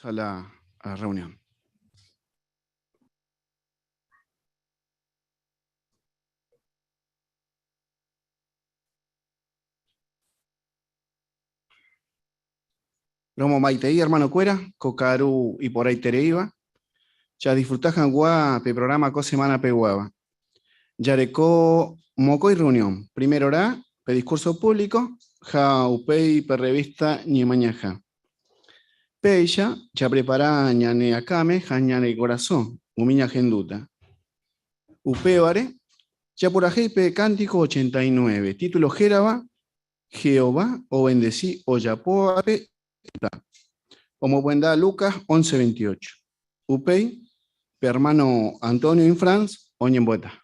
A la reunión. Romomaitei hermano-kuéra, ko ka'aru iporãitereíva. Jadisfruta hag̃ua pe programa ko semana peguáva. Jareko mokõi reunión, primerorã pe discurso público ha upéi pe revista Ñemañaha. Péicha japrepara ñane akãme ha ñane korasõ umi ñahendúta. Upévare, japurahéi pe Cántico 89, título hérava Jehová ovendesi ojapóvape ita. Omopyenda Lucas 11:28. Upéi, pe ermáno Antonio Infranz oñembo'éta.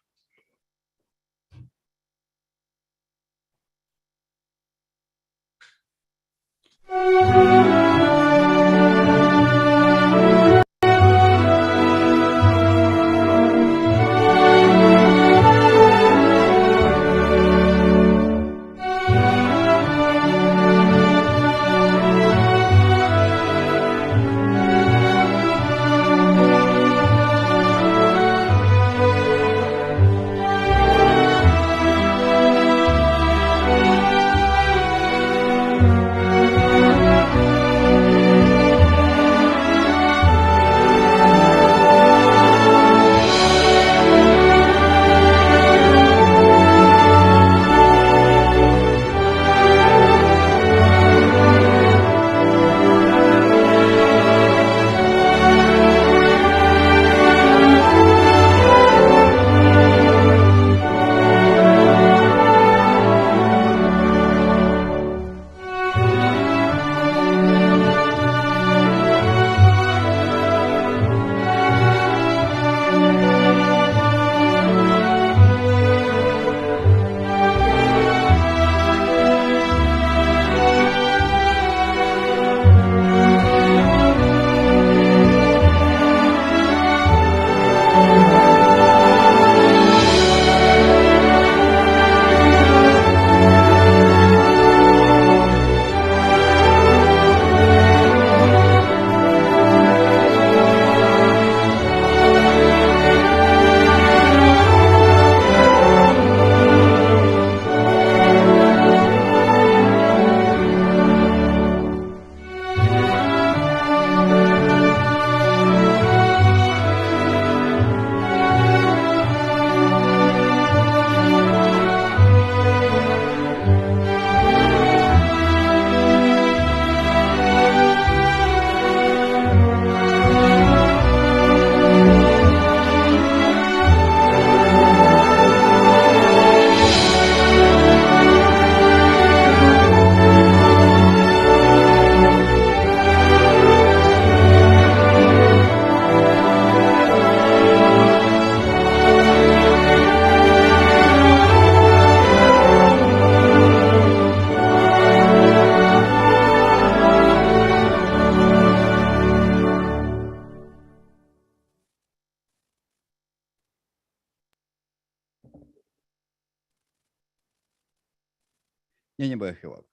Ñañembo'e Jehovápe.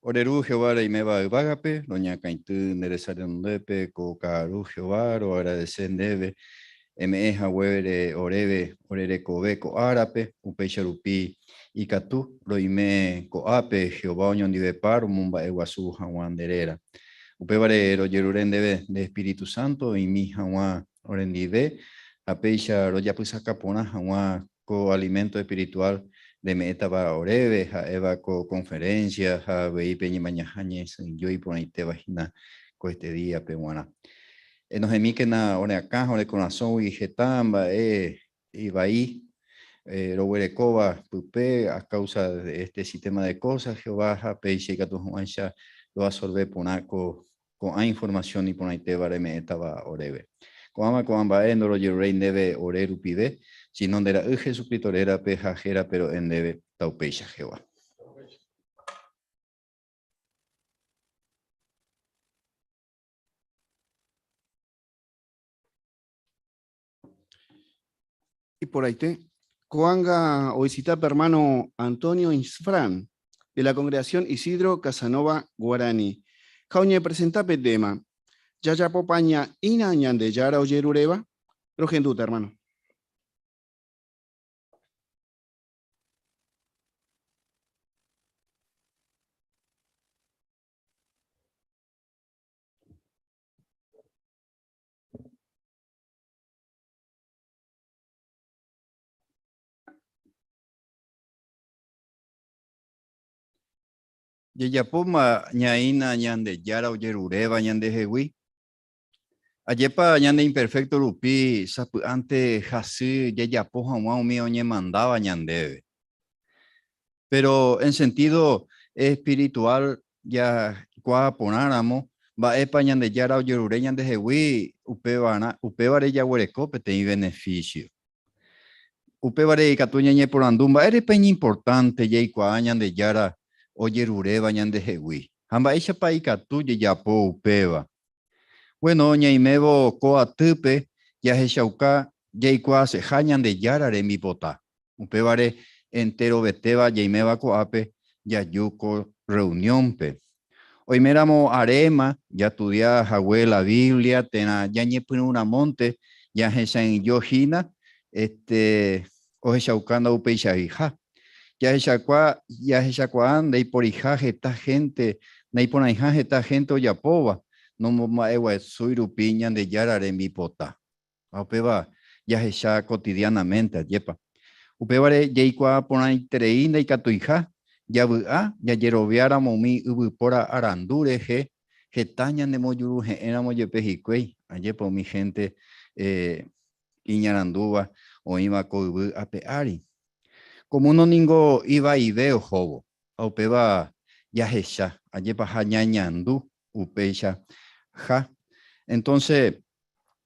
Ore Ru Jehová reiméva yvágape, roñakãity nde resa renondépe ko ka'aru Jehová, roagradese ndéve eme'ẽ haguére oréve ore rekove ko árape, upéicha rupi ikatu roime ko'ápe Jehová oñondivepa romomba'eguasu hag̃ua nde réra. Upévare rojerure ndéve nde Espíritu Santo oĩmi hag̃ua orendive ha péicha rojapysaka porã hag̃ua ko alimento espiritual reme'ẽtava oréve ha'éva ko conferencia ha avei pe ñemañaha ñesỹijo iporãitéva hína ko este día-pe g̃uarã. Enohẽmíkena ore akã ha ore korasõgui heta mba'e ivai roguerekóva pype a causa de este sistema de cosas, Jehová, ha péicha ikatu hag̃uáicha roabsorbe porã ko ko'ã informasión iporãitéva reme'ẽtava oréve. Ko'ãva ko'ã mba'e ndorojeruréi ndéve ore rupive, síno nde Ra'y Jesucristo rérape ha hérape ro'e ndéve, taupéicha Jehová. Iporãite, ko'ág̃a ovisita pe ermáno Antonio Insfrán, de la Congregación Isidro Casanova Guarani, ha oñepresenta pe téma, Jajapopa ña'ína Ñandejára ojeruréva? Rohendúta, hermano. Jajapóma ñaína Ñandejára ojeruréva ñandehegui. Ajépa ñane imperfecto rupi sapy'ánte hasy jajapo hag̃ua umi oñemandáva ñandéve. Pero en sentido espiritual jaikuaa porãramo mba'épa Ñandejára ojerure ñandehegui upevarã, upévare jaguereko peteĩ beneficio. Upévare ikatu ñañeporandu mba'érepa iñimportánte jaikuaa Ñandejára ojeruréva ñandehegui ha mba'éichapa ikatu jajapo upéva. Bueno, ñaimévo ko atýpe jahechauka jaikuaaseha Ñandejára rembipota. Upévare enterovetéva jaiméva ko'ápe jaju ko rreuniónpe. Oiméramo aréma jastudia hague la Biblia térã jañepyrũramónte jahecha'ỹijo hína, este, ohechauka ndaupeichaiha. Jahechakua, jahechakuaa ndaiporiha heta hénte, naiporãiha heta hénte ojapóva nomomba'eguasúi rupi Ñandejára rembipota. Ha upéva jahecha cotidianamente, ajépa. Upévare jaikuaa porãiterei ndaikatuiha javy'a jajeroviáramo umi yvypóra arandu rehe heta ñanemojuruhe'ẽramo jepe hikuái, ajépa umi hénte iñarandúva oĩva ko yvy ape ári. Ko múndo ningo ivaive ohóvo, ha upéva jahecha, ajépa ha ñañandu upéicha ha. Entonce,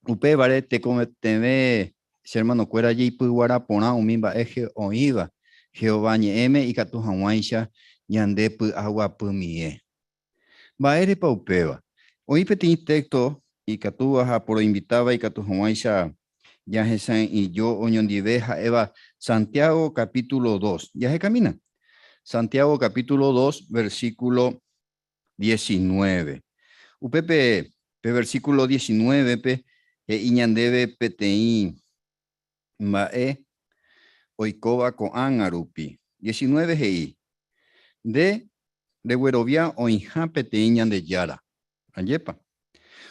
Upévare tekotevẽ che hermanokuéra jaipyguara porã umi mba'e oĩva Jehová ñe'ẽme ikatu hag̃uáicha ñande py'aguapymie. Mba'érepa upéva? Oĩ peteĩ téxto ikatúva ha poroinvitáva ikatu hag̃uáicha jahesa'ỹijo oñondive ha'éva Santiago capítulo dos. Jahekamína. Santiago capítulo dos, versículo 19. Upépe pe versículo 19-pe he'i ñandéve peteĩ mba'e oikóva ko'ág̃a rupi. 19 he'i, Nde reguerovia oĩha peteĩ Ñandejára. Ajépa?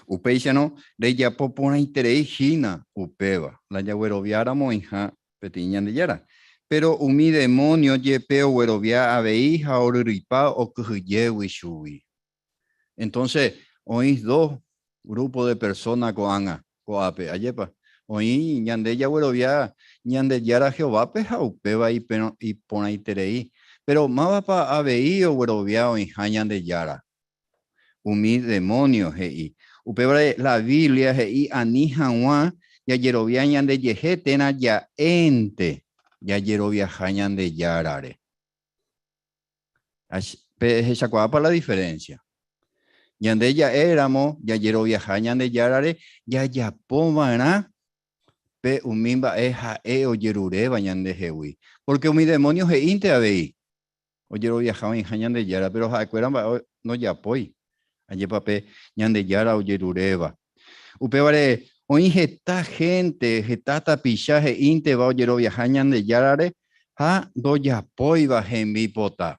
Upéicharõ rejapo porãiterei hína upéva, la jagueroviáramo oĩha peteĩ Ñandejára. Péro umi demónio jepe oguerovia avei ha oryryipa okyhyjégui chugui. Entónse oĩ dos grúpo de persóna ko'ág̃a ko'ápe, ajépa? Oĩ ñande jaguerovia Ñandejára Jehovápe ha upéva iporãiterei. Péro mávapa avei oguerovia oĩha Ñandejára? Umi demónio he'i. Upévare la Biblia he'i ani hag̃ua jajerovia ñandejehe térã ja'énte jajeroviaha Ñandejárare. Pehechakuaápa la diferénsia? Ñande ja'éramo jajeroviaha Ñandejárare jajapo va'erã pe umi mba'e ha'e ojeruréva ñandehegui. Pórke umi demónio he'ínte avei ojeroviaha oĩha Ñandejára, péro ha'ekuéra mba'e ndojapói, ajépa pe Ñandejára ojeruréva. Upévare oĩ heta hénte, heta tapicha he'ínteva ojeroviaha Ñandejárare ha ndojapóiva hembipota.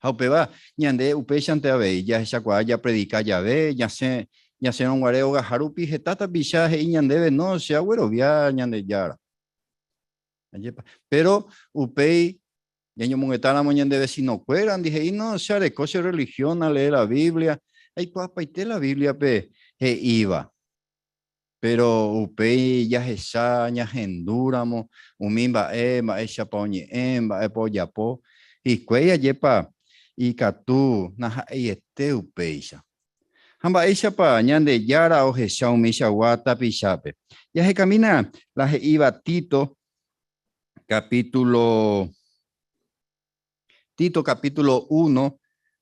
Ha upéva ñande upéichante avei jahechakuaa japredika jave, ñasẽ ñasẽrõ guare ogaha rupi heta tapicha he'i ñandéve no, che aguerovia Ñandejára. Ajépa. Péro upéi Ñañomongetáramo ñande vecinokuérandi he'i, No, che areko che religión, alee la Biblia, aikuaapaite la Bíbliape he'íva. Péro upéi jahecha ñahendúramo umi mba'e, mba'éichapa oñe'ẽ, mba'épa ojapo hikuái, ajépa ikatu naha'eiete upéicha. Ha mba'éichapa Ñandejára ohecha umichagua tapichápe? Jahekamína la he'íva Tito capítulo Tito capítulo 1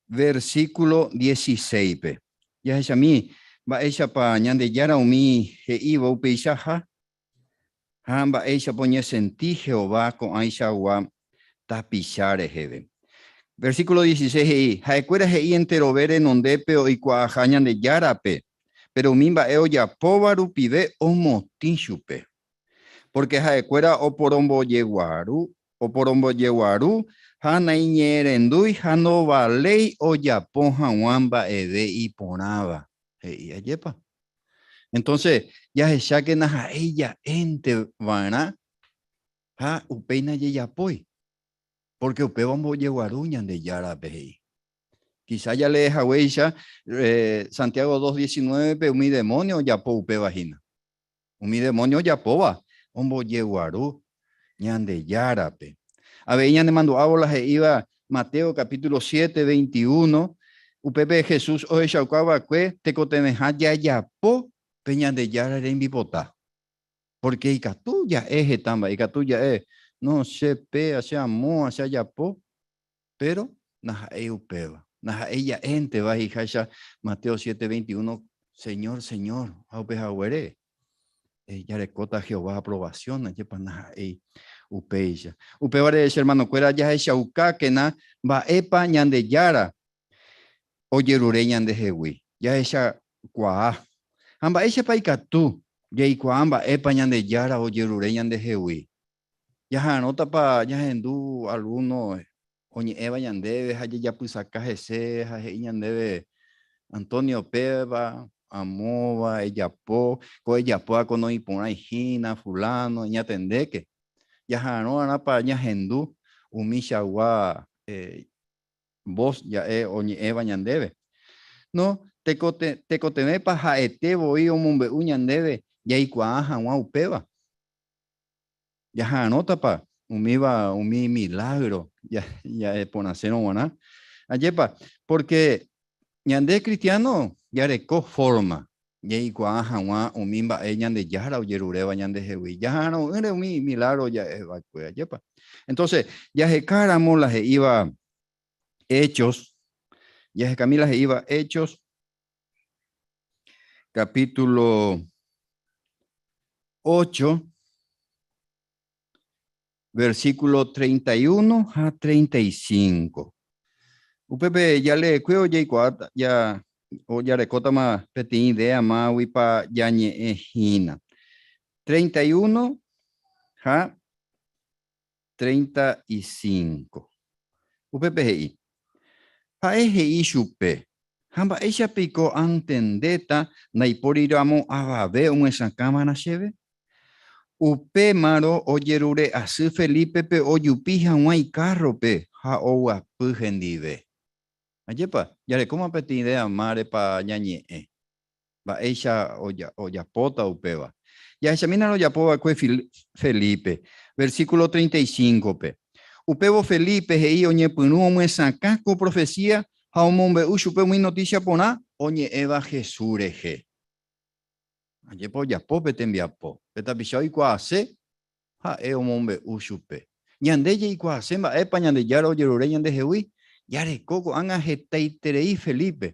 versículo 16-pe. Jahechami mba'éichapa Ñandejára umi he'íva upeichaha ha mba'éichapa oñesenti Jehová ko'ãichagua tapicha reheve. Versículo 16 he'i, Ha'ekuéra he'i enterove renondépe oikuaaha Ñandejárape. Péro umi mba'e ojapóva rupive omotĩ chupe. Pórke ha'ekuéra oporombojeguaru, oporombojeguaru ha naiñe'ẽrendúi ha ndovaléi ojapo hag̃ua mba'eve iporãva. He'i ajépa. Entonces, jahechákena ha'e ija'énte va'erã ha upéi najejapói. Pórke upéva ombojeguaru Ñandejárape, he'i. Quizá jalee haguéicha Santiago 2.19-pe umi demónio ojapo upéva hína. Umi demónio ojapóva ombojeguaru Ñandejárape. Avei ñanemandu'ávo la he'íva Mateo capítulo 7, 21, upépe Jesús ohechauka va'ekue tekotevẽha jajapo pe Ñandejára rembipota. Pórke ikatu ja'e heta mba'e, ikatu ja'e, no, che péa, che amóa, che ajapo, péro ndaha'éi upéva. Ndaha'éi ja'énteva he'iháicha Mateo 7, 21, Señor, Señor, ha upe haguére jarekóta Jehová aprobación, ajépa ndaha'éi upéicha. Upévare, che hermanokuéra, jahechaukákena mba'épa Ñandejára ojerure ñandehegui. Jahechakuaa. Ha mba'éichapa ikatu jaikuaa mba'épa Ñandejára ojerure ñandehegui? Jaha'arõtapa ñahendu algúno oñe'ẽva ñandéve ha jajapysaka hese ha he'i ñandéve, Antonio péva, amóva, ejapo, ko ejapóva ko noĩporãi hína, fulano, eñatendéke. Jaha'arõ'arãpa ñahendu umichagua vos ja'e oñe'ẽva ñandéve. No, tekotevẽpa ha'ete voi omombe'u ñandéve jaikuaa hag̃ua upéva. Jaha'arõtapa umíva umi milágro ja'e porãsérõ g̃uarã? Ajépa, pórke ñande kristiáno jareko fórma jaikuaa hag̃ua umi mba'e Ñandejára ojeruréva ñandehegui, jaha'arõ'ỹre umi milágro ja'e va'ekue, ajépa? Entonces, jahekáramo la he'íva Hechos, jahekami la he'íva Hechos, capítulo 8, versículo 31 ha 35. Upépe jaleekue ojeikuaáta, ja, ojarekótama peteĩ idea máguipa jañe'ẽ hína. 31 ha 35. Upépe he'i, Ha'e he'i chupe, Ha mba'éicha piko antendéta ndaipóriramo avave omyesakãva'erã chéve? Upémarõ ojerure asy Felípepe ojupi hag̃ua ikárrope ha oguapy hendive. Ajépa, jarekóma peteĩ idéa márepa ñañe'ẽ. Mba'éicha ojapóta upéva? Jahechamína rojapo va'ekue Felipe, versículo 35-pe. Upévo Felipe he'i oñepyrũ omyesakã ko profesía ha omombe'u chupe umi notísia porã oñe'ẽva Jesús rehe. Ajépa ojapo pe tembiapo? Pe tapicha oikuaase ha'e omombe'u chupe. Ñande jaikuaase mba'épa Ñandejára ojerure ñandehegui, jareko ko'ág̃a hetaiterei Felipe.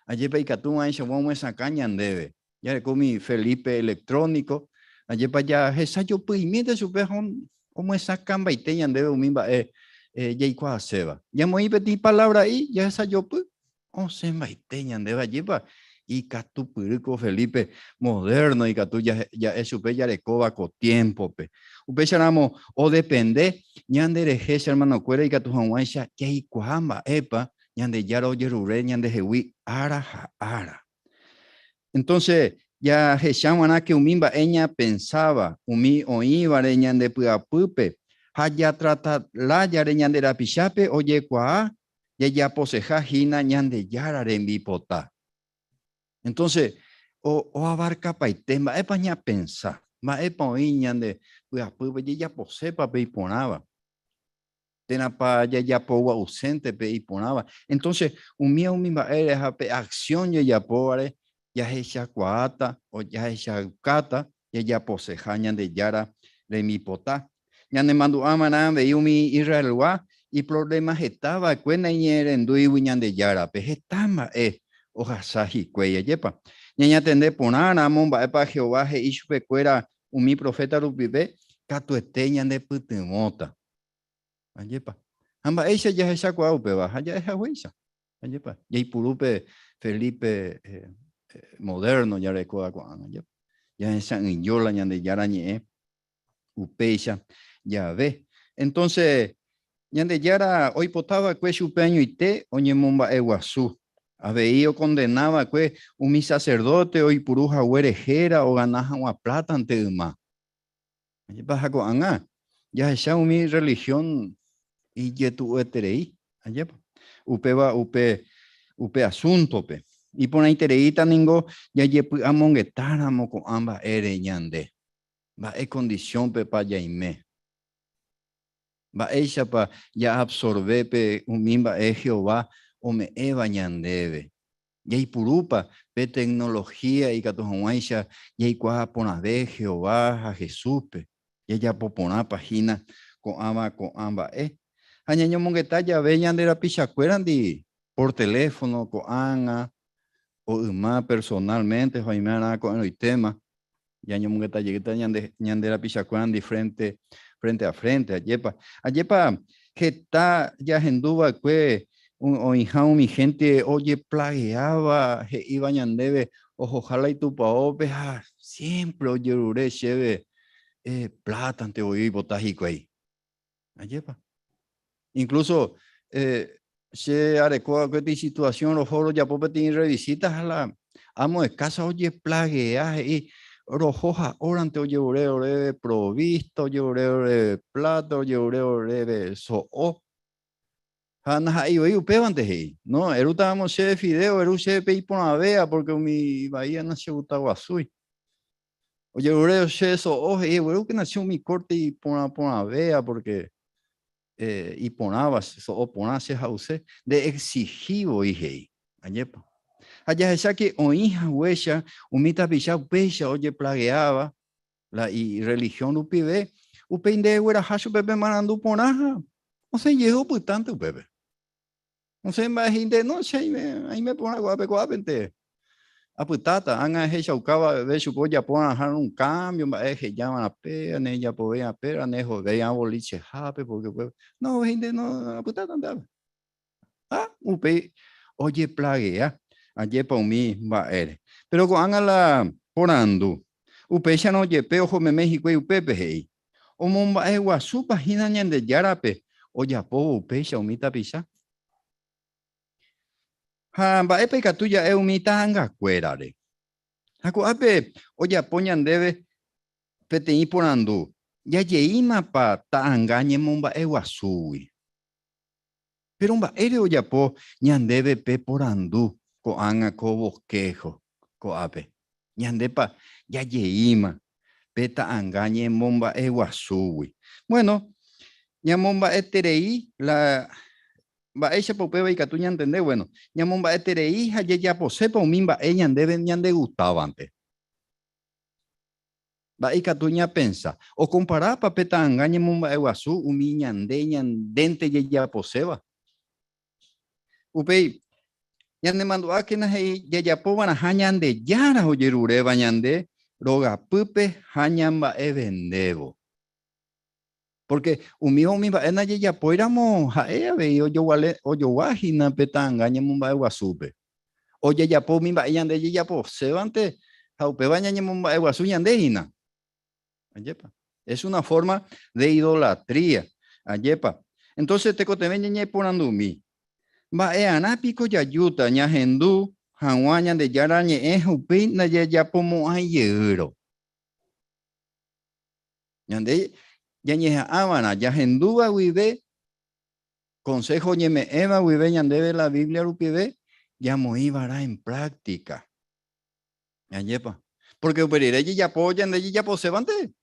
Ajépa ikatu va'erãichagua omyesakã ñandéve. Jareko umi Felipe electrónico, ajépa jahesajopy'imiénte chupe ha omyesakãmbaite ñandéve umi mba'e jaikuaaséva. Ñamoĩ peteĩ palabra'i jahesajopy, Osẽmbaite ñandéve ajépa ikatupyry ko Felipe moderno ikatu ja'e chupe jarekóva ko tiémpope. Upéicharamo odepende ñanderehe che hermanokuéra ikatu hag̃uáicha jaikuaa mba'épa Ñandejára ojerure ñandehegui ára ha ára. Entonces, jahecha va'erã ke umi mba'e ñapensáva, umi oĩvare ñande py'apýpe ha jatrata lájare ñande rapichápe ojekuaa jajaposeha hína Ñandejára rembipota. Entonces, oabarkapaite mba'épa ñapensa, mba'épa oĩ ñande py'apýpe, jajaposépa pe iporãva, térãpa jajapogua'usénte pe iporãva. Entonces, umíva umi mba'ére ha pe acción jajapóvare jahechakuaáta o jahechaukáta jajaposeha Ñandejára rembipota. Ñanemandu'a va'erã avei umi Israelgua iprovléma heta va'ekue naiñe'ẽrendúigui Ñandejárape, heta mba'e ohasa hikuái. Ajépa ñañatende porãramo mba'épa Jehová he'i chupekuéra umi proféta rupive, katuete ñanepytyvõta. Ajépa. Ha mba'éicha jahechakuaa upéva? Ha ja'e haguéicha. Ajépa. Jaipuru pe Felipe. moderno jarekóva ko'ág̃a. Jahecha'ỹijo la Ñandejára Ñe'ẽ upéicha jave. Entonces, Ñandejára oipota va'ekue chupe añoite oñemomba'eguasu. Avei okondena va'ekue umi sacerdote oipuru haguére héra ogana hag̃ua plátante yma. Ajépa ha ko'ág̃a jahecha umi religión ijetu'ueterei, ajépa? Upéva upe upe asúntope. Iporãitereíta ningo jajepy'amongetáramo ko'ã mba'ére ñande. Mba'e condición-pepa jaime? Mba'éichapa ja'absorbe pe umi mba'e Jehová ome'ẽva ñandéve? Jaipurúpa pe tecnología ikatu hag̃uáicha jaikuaa porãve Jehová ha Jesúspe? Jajapo porãpa hína ko'ãva ko'ã mba'e? Ha ñañomongeta jave ñande rapichakuérandi por teléfono ko'ág̃a o yma personalmente ha oime'arã ko'ẽrõitéma, ñañomongeta jeýta ñande, ñande rapichakuérandi frente, frente a frente, ajépa. Ajépa heta jahendu va'ekue oĩha umi gente ojeplageáva he'íva ñandéve ohoha la itupaópe ha siempre ojerure chéve eh, plátante voi oipota hikuái. Ajépa. Incluso eh, che areko va'ekue peteĩ situación roho rojapo peteĩ revisita ha la amo de casa ojeplagea he'i roho ha órante ojerure oréve provista, ojerure oréve plata, ojerure oréve so'o. Ha ndaha'éi voi upévante he'i. No, erútaramo chéve fideo, eru chéve pe iporãvéva porque umi ivaíva nachegustaguasúi. Ojerure che so'o he'i eguerúkena che umi corte iporã porãvéva porque eh, iporãva so'o porã che ha'use, nde exigi voi he'i. Añépa. Ha jahecháke oĩ haguéicha umi tapicha upéicha ojeplageáva la ireligión rupive, upéi nde egueraha chupe pe marandu porã ha osẽ jey opytánte upépe. Osẽ mba'e he'i nde, no, che aime, aime porã ko'ápe, ko'ápente apytáta, ág̃a ehechaukáva ve chupe ojapo va'erãha un cambio, mba'e eheja va'erã péa, ne ejapovéi péa, ne ehovéi bolichehápe, porque upépe, no, he'i nde, no, apytátante ápe. Ha upéi ojeplagea, ajépa umi mba'ére. Péro ko'ág̃a la porandu, upéicharõ jepe oho meme hikuái upépe, he'i, Omomba'eguasúpa hína Ñandejárape ojapóvo upéicha umi tapicha? Ha mba'épa ikatu ja'e umi ta'angakuérare? Ha ko'ápe ojapo ñandéve peteĩ porandu, jajeímapa ta'anga ñemomba'eguasúgui? Péro mba'ére ojapo ñandéve pe porandu ko'ág̃a ko voského ko'ápe? Ñandépa jajeíma pe ta'anga ñemomba'eguasúgui? Bueno, ñamomba'eterei la mba'éichapa upéva ikatu ñantende? Bueno, ñamomba'eterei ha jajaposépa umi mba'e ñandéve ñandegustávante. Mba'e ikatu ñapensa? Okomparápa pe ta'anga ñemomba'eguasu umi ñande ñandénte jajaposéva? Upéi, ñanemandu'ákena he'i jajapova'erãha Ñandejára ojeruréva ñande rogapýpe ha ñamba'evendévo. Pórke umíva umi mba'e ndajejapóiramo ha'e avei ojogua hína pe ta'anga ñemomba'eguasúpe. Ojejapo umi mba'e ñande jajaposévante ha upéva ñañemomba'eguasu ñande hína. Ajépa? Es una forma de idolatría. Ajépa? Entonces tekotevẽ ñañeporandumi, Mba'earã piko jajúta ñahendu hag̃ua Ñandejára ñe'ẽ ha upéi ndajajapomo'ãi jeýrõ? Ñande ñañeha'ãva'erã jahendúva guive, consejo oñeme'ẽva guive ñandéve la Biblia rupive, jamoĩva'erã en práctica. Ñañépa? Porque upe rire jajapo ñande jajaposévante,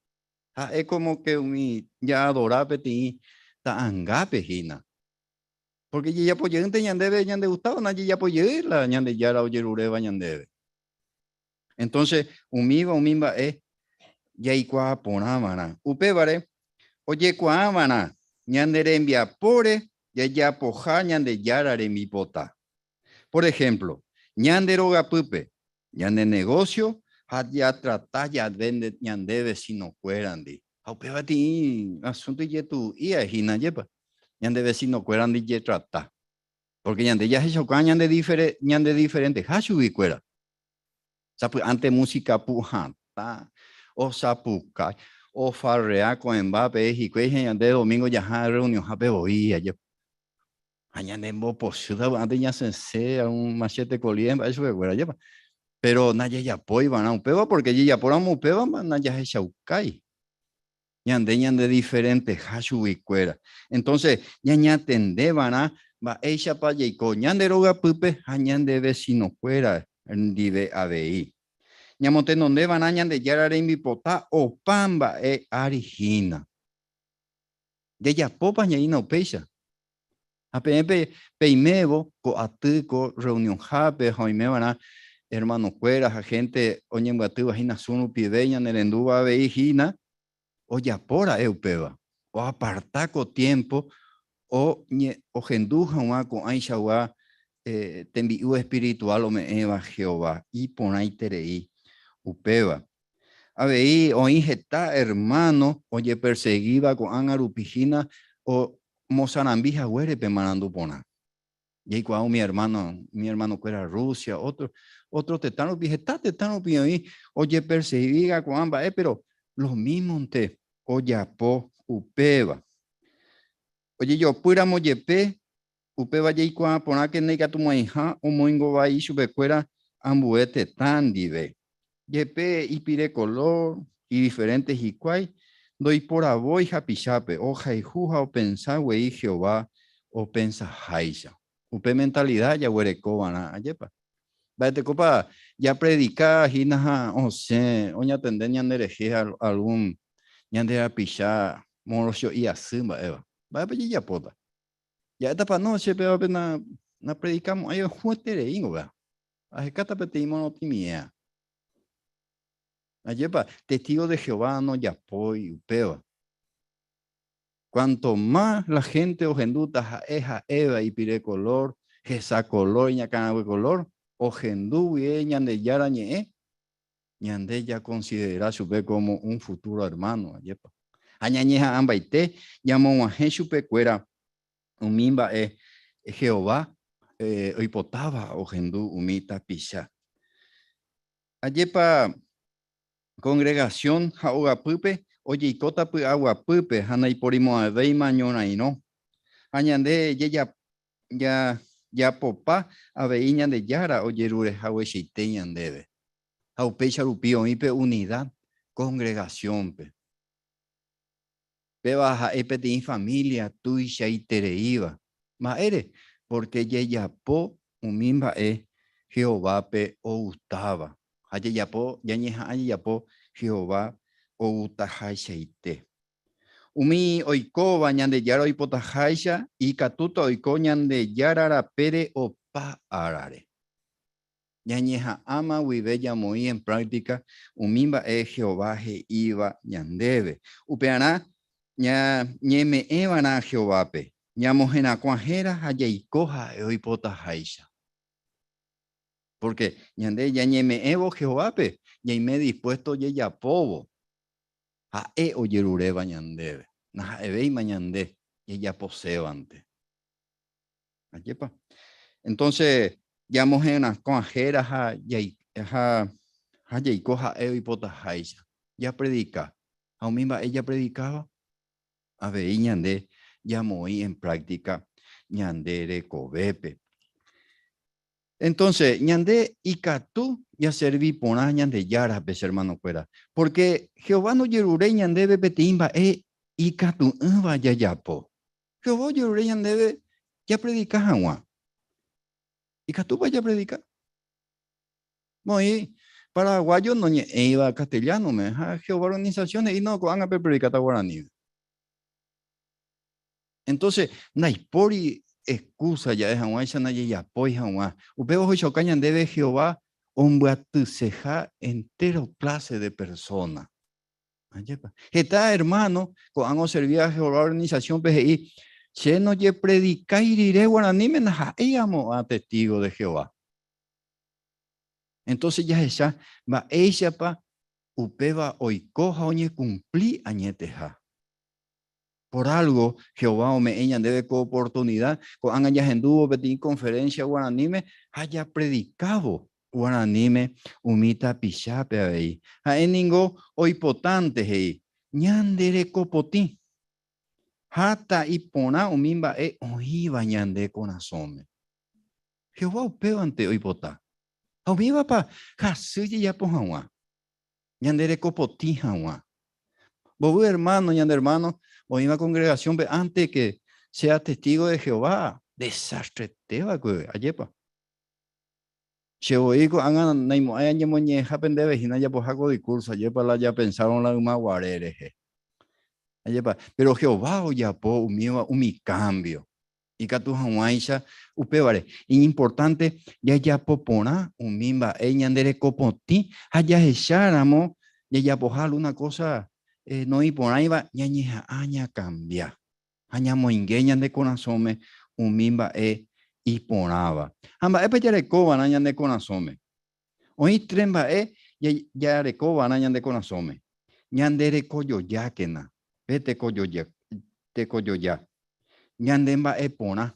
ha'e como que umi jaadora peteĩ ta'angápe hína. Porque jajapo jeýnte ñandéve ñandegustáva, ndajajapo jey la Ñandejára ojeruréva ñandéve. Entonces, umíva umi mba'e jaikuaa porã va'erã. Upévare, ojekuaa va'erã ñane rembiapóre jajapoha Ñandejára rembipota. Por ejemplo, ñande rogapýpe, ñane negocio ha jatrata jave ñande vecinokuérandi. Ha upéva peteĩ asunto ijetu'u'íva hína, ajépa? Ñande vecinokuérandi jetrata. Porque ñande jahechauka ñande diferenteha chuguikuéra. Sapy'ánte música pu hatã, osapukái, ofarrea ko'ẽmba pe hikuái ha ñande domingo jaha reunionhápe voi ajepa. Ha ñanembopochy sapy'ánte ñasẽse algún machete colíe mba'e chupekuéra ajépa. Pero najajapói va'erã upéva porque jajapóramo upéva najahechaukái ñande ñande diferenteha chuguikuéra. Entonces ñañatende va'erã mba'éichapa jaiko ñande rogapýpe ha ñande vecinokuéra ndive avei. Ñamotenonde va'erã Ñandejára rembipota opa mba'e ári hína. Jajapópa ñaína upéicha? Ha peẽ peimévo ko aty, ko reunionhápe ha oime va'erã hermanokuéra ha hénte oñembyatýva hína Zoom rupive ñanerendúva avei hína, ojapo ra'e upéva, oaparta ko tiémpo ohendu hag̃ua ko'ãichagua tembi'u espirituál ome'ẽva Jehová. Iporãiterei upéva. Avei oĩ heta ermáno ojepersegíva ko'ág̃a rupi hína omosarambi haguére pe marandu porã. Jaikuaa umi ermáno, umi ermanokuéra Rusia, ótro, ótro tetã rupi, heta tetã rupi oĩ ojepersegíva ko'ã mba'e, péro lomímonte ojapo upéva. Ojejopýramo jepe, upéva jaikuaa porãke ndaikatumo'ãiha omoingo vai chupekuéra ambue tetã ndive. Jepe ipire kolór idiferénte hikuái, ndoiporavói hapichápe, ohayhu ha opensa guei Jehová opensaháicha. Upe mentalida jaguereko va'erã, ajépa? Mba'etekópa japredika hína ha osẽ oñatende ñanderehe algún ñande rapicha morocho'i asy mba'éva? Mba'épa jajapóta? Ja'étapa, no, che pévape napredikamo'ãi ohuetereíngo péva. Ahekáta peteĩ morotĩmiéa. Ajépa, testigo de Jehová nojapói upéva. Cuanto más la gente ohendúta ha'e ha'éva ipire color, hesa color, iñakãrague color, ohendu guie Ñandejára ñe'ẽ, ñande jakonsidera chupe como un futuro hermano, ajépa. Ha ñañeha'ãmbaite ñamog̃uahẽ chupekuéra umi mba'e Jehová oipotáva ohendu umi tapicha. Ajépa kongregasión ha ogapýpe ojeikóta py'aguapýpe ha naiporimo'ãvéima ñorairõ. Ha ñande jajapopa avei Ñandejára ojerurehagueichaite ñandéve. Ha upéicha rupi oĩ pe unida kongregasiónpe. Péva ha'e peteĩ família tuichaitereíva. Mba'ére? Pórke jajapo umi mba'e Jehovápe ogustáva. Ha jajapo, ñañeha'ã jajapo Jehová ogustahaichaite. Umi oikóva Ñandejára oipotaháicha ikatúta oiko Ñandejára rapére opa árare. Ñañeha'ãma guive ñamoĩ en práctica umi mba'e Jehová he'íva ñandéve. Upearã ñañeme'ẽva'erã Jehovápe, ñamoherakuã héra ha jaiko ha'e oipotaháicha. Pórke ñande ñañeme'ẽvo Jehovápe, ñaime dispuésto jajapóvo ha'e ojeruréva ñandéve, ndaha'evéima ñande jajaposévante. Ajépa? Entonces, ñamoherakuã héra ha ha jaiko ha'e oipotaháicha. Japredika. Ha umi mba'e japredikáva, avei ñande ñamoĩ en práctica ñande rekovépe. Entonces, ñande ikatu jaservi porã Ñandejárape, che hermanokuéra, porque Jehová ndojeruréi ñandéve peteĩ mba'e ikatu'ỹva jajapo. Jehová ojerure ñandéve japredika hag̃ua. Ikatúpa japredika? Oĩ paraguayo noñe'ẽiva castellano-me ha Jehová organización he'i no, ko'ág̃a pepredikáta guaraníme. Entonces, ndaipóri excusa ja'e hag̃uáicha ndajejapói hag̃ua. Upéva ohechauka ñandéve Jehová ombyatyseha entéro clase de persona. Ajépa. Heta ermáno ko'ág̃a oservíva Jehová organisasiónpe he'i, Che nojepredikái rire guaraníme ndaha'éi amo'ã testígo de Jehová. Entónse jahecha mba'éichapa upéva oiko ha oñekumpli añeteha. Por álgo Jehová ome'ẽ ñandéve ko oportunida ko'ág̃a jahendúvo peteĩ konferénsia guaraníme ha japredikávo. Guaraníme umi tapichápe avei. Ha'e ningo oipotánte he'i, Ñande reko potĩ ha ta'iporã umi mba'e oĩva ñande korasõme. Jehová upévante oipota. Ha umívapa hasy jajapo hag̃ua, ñande reko potĩ hag̃ua. Mbovy ermáno, ñande ermáno oĩva kongregasiónpe ánte ke sea testígo de Jehová, desastreete va'ekue, ajépa? Che voi ko'ág̃a naimo'ãi añemoñe'ẽha ndéve hína ajapoha ko diskúrso, ajépa la japensárõ la yma guare rehe. Ajépa, péro Jehová ojapo umíva umi kámbio ikatu hag̃uáicha upévare iñimportánte jajapo porã umi mba'e ñande reko potĩ ha jahecháramo jajapoha algúna kósa noĩporãiva ñañeha'ã ñakambia. ha ñamoinge ñane korasõme umi mba'e iporãva. Ha mba'épa jarekova'erã ñane korasõme? Oĩ tre mba'e jarekova'erã ñane korasõme. Ñande rekojojákena, pe tekojoja, tekojoja, ñande mba'e porã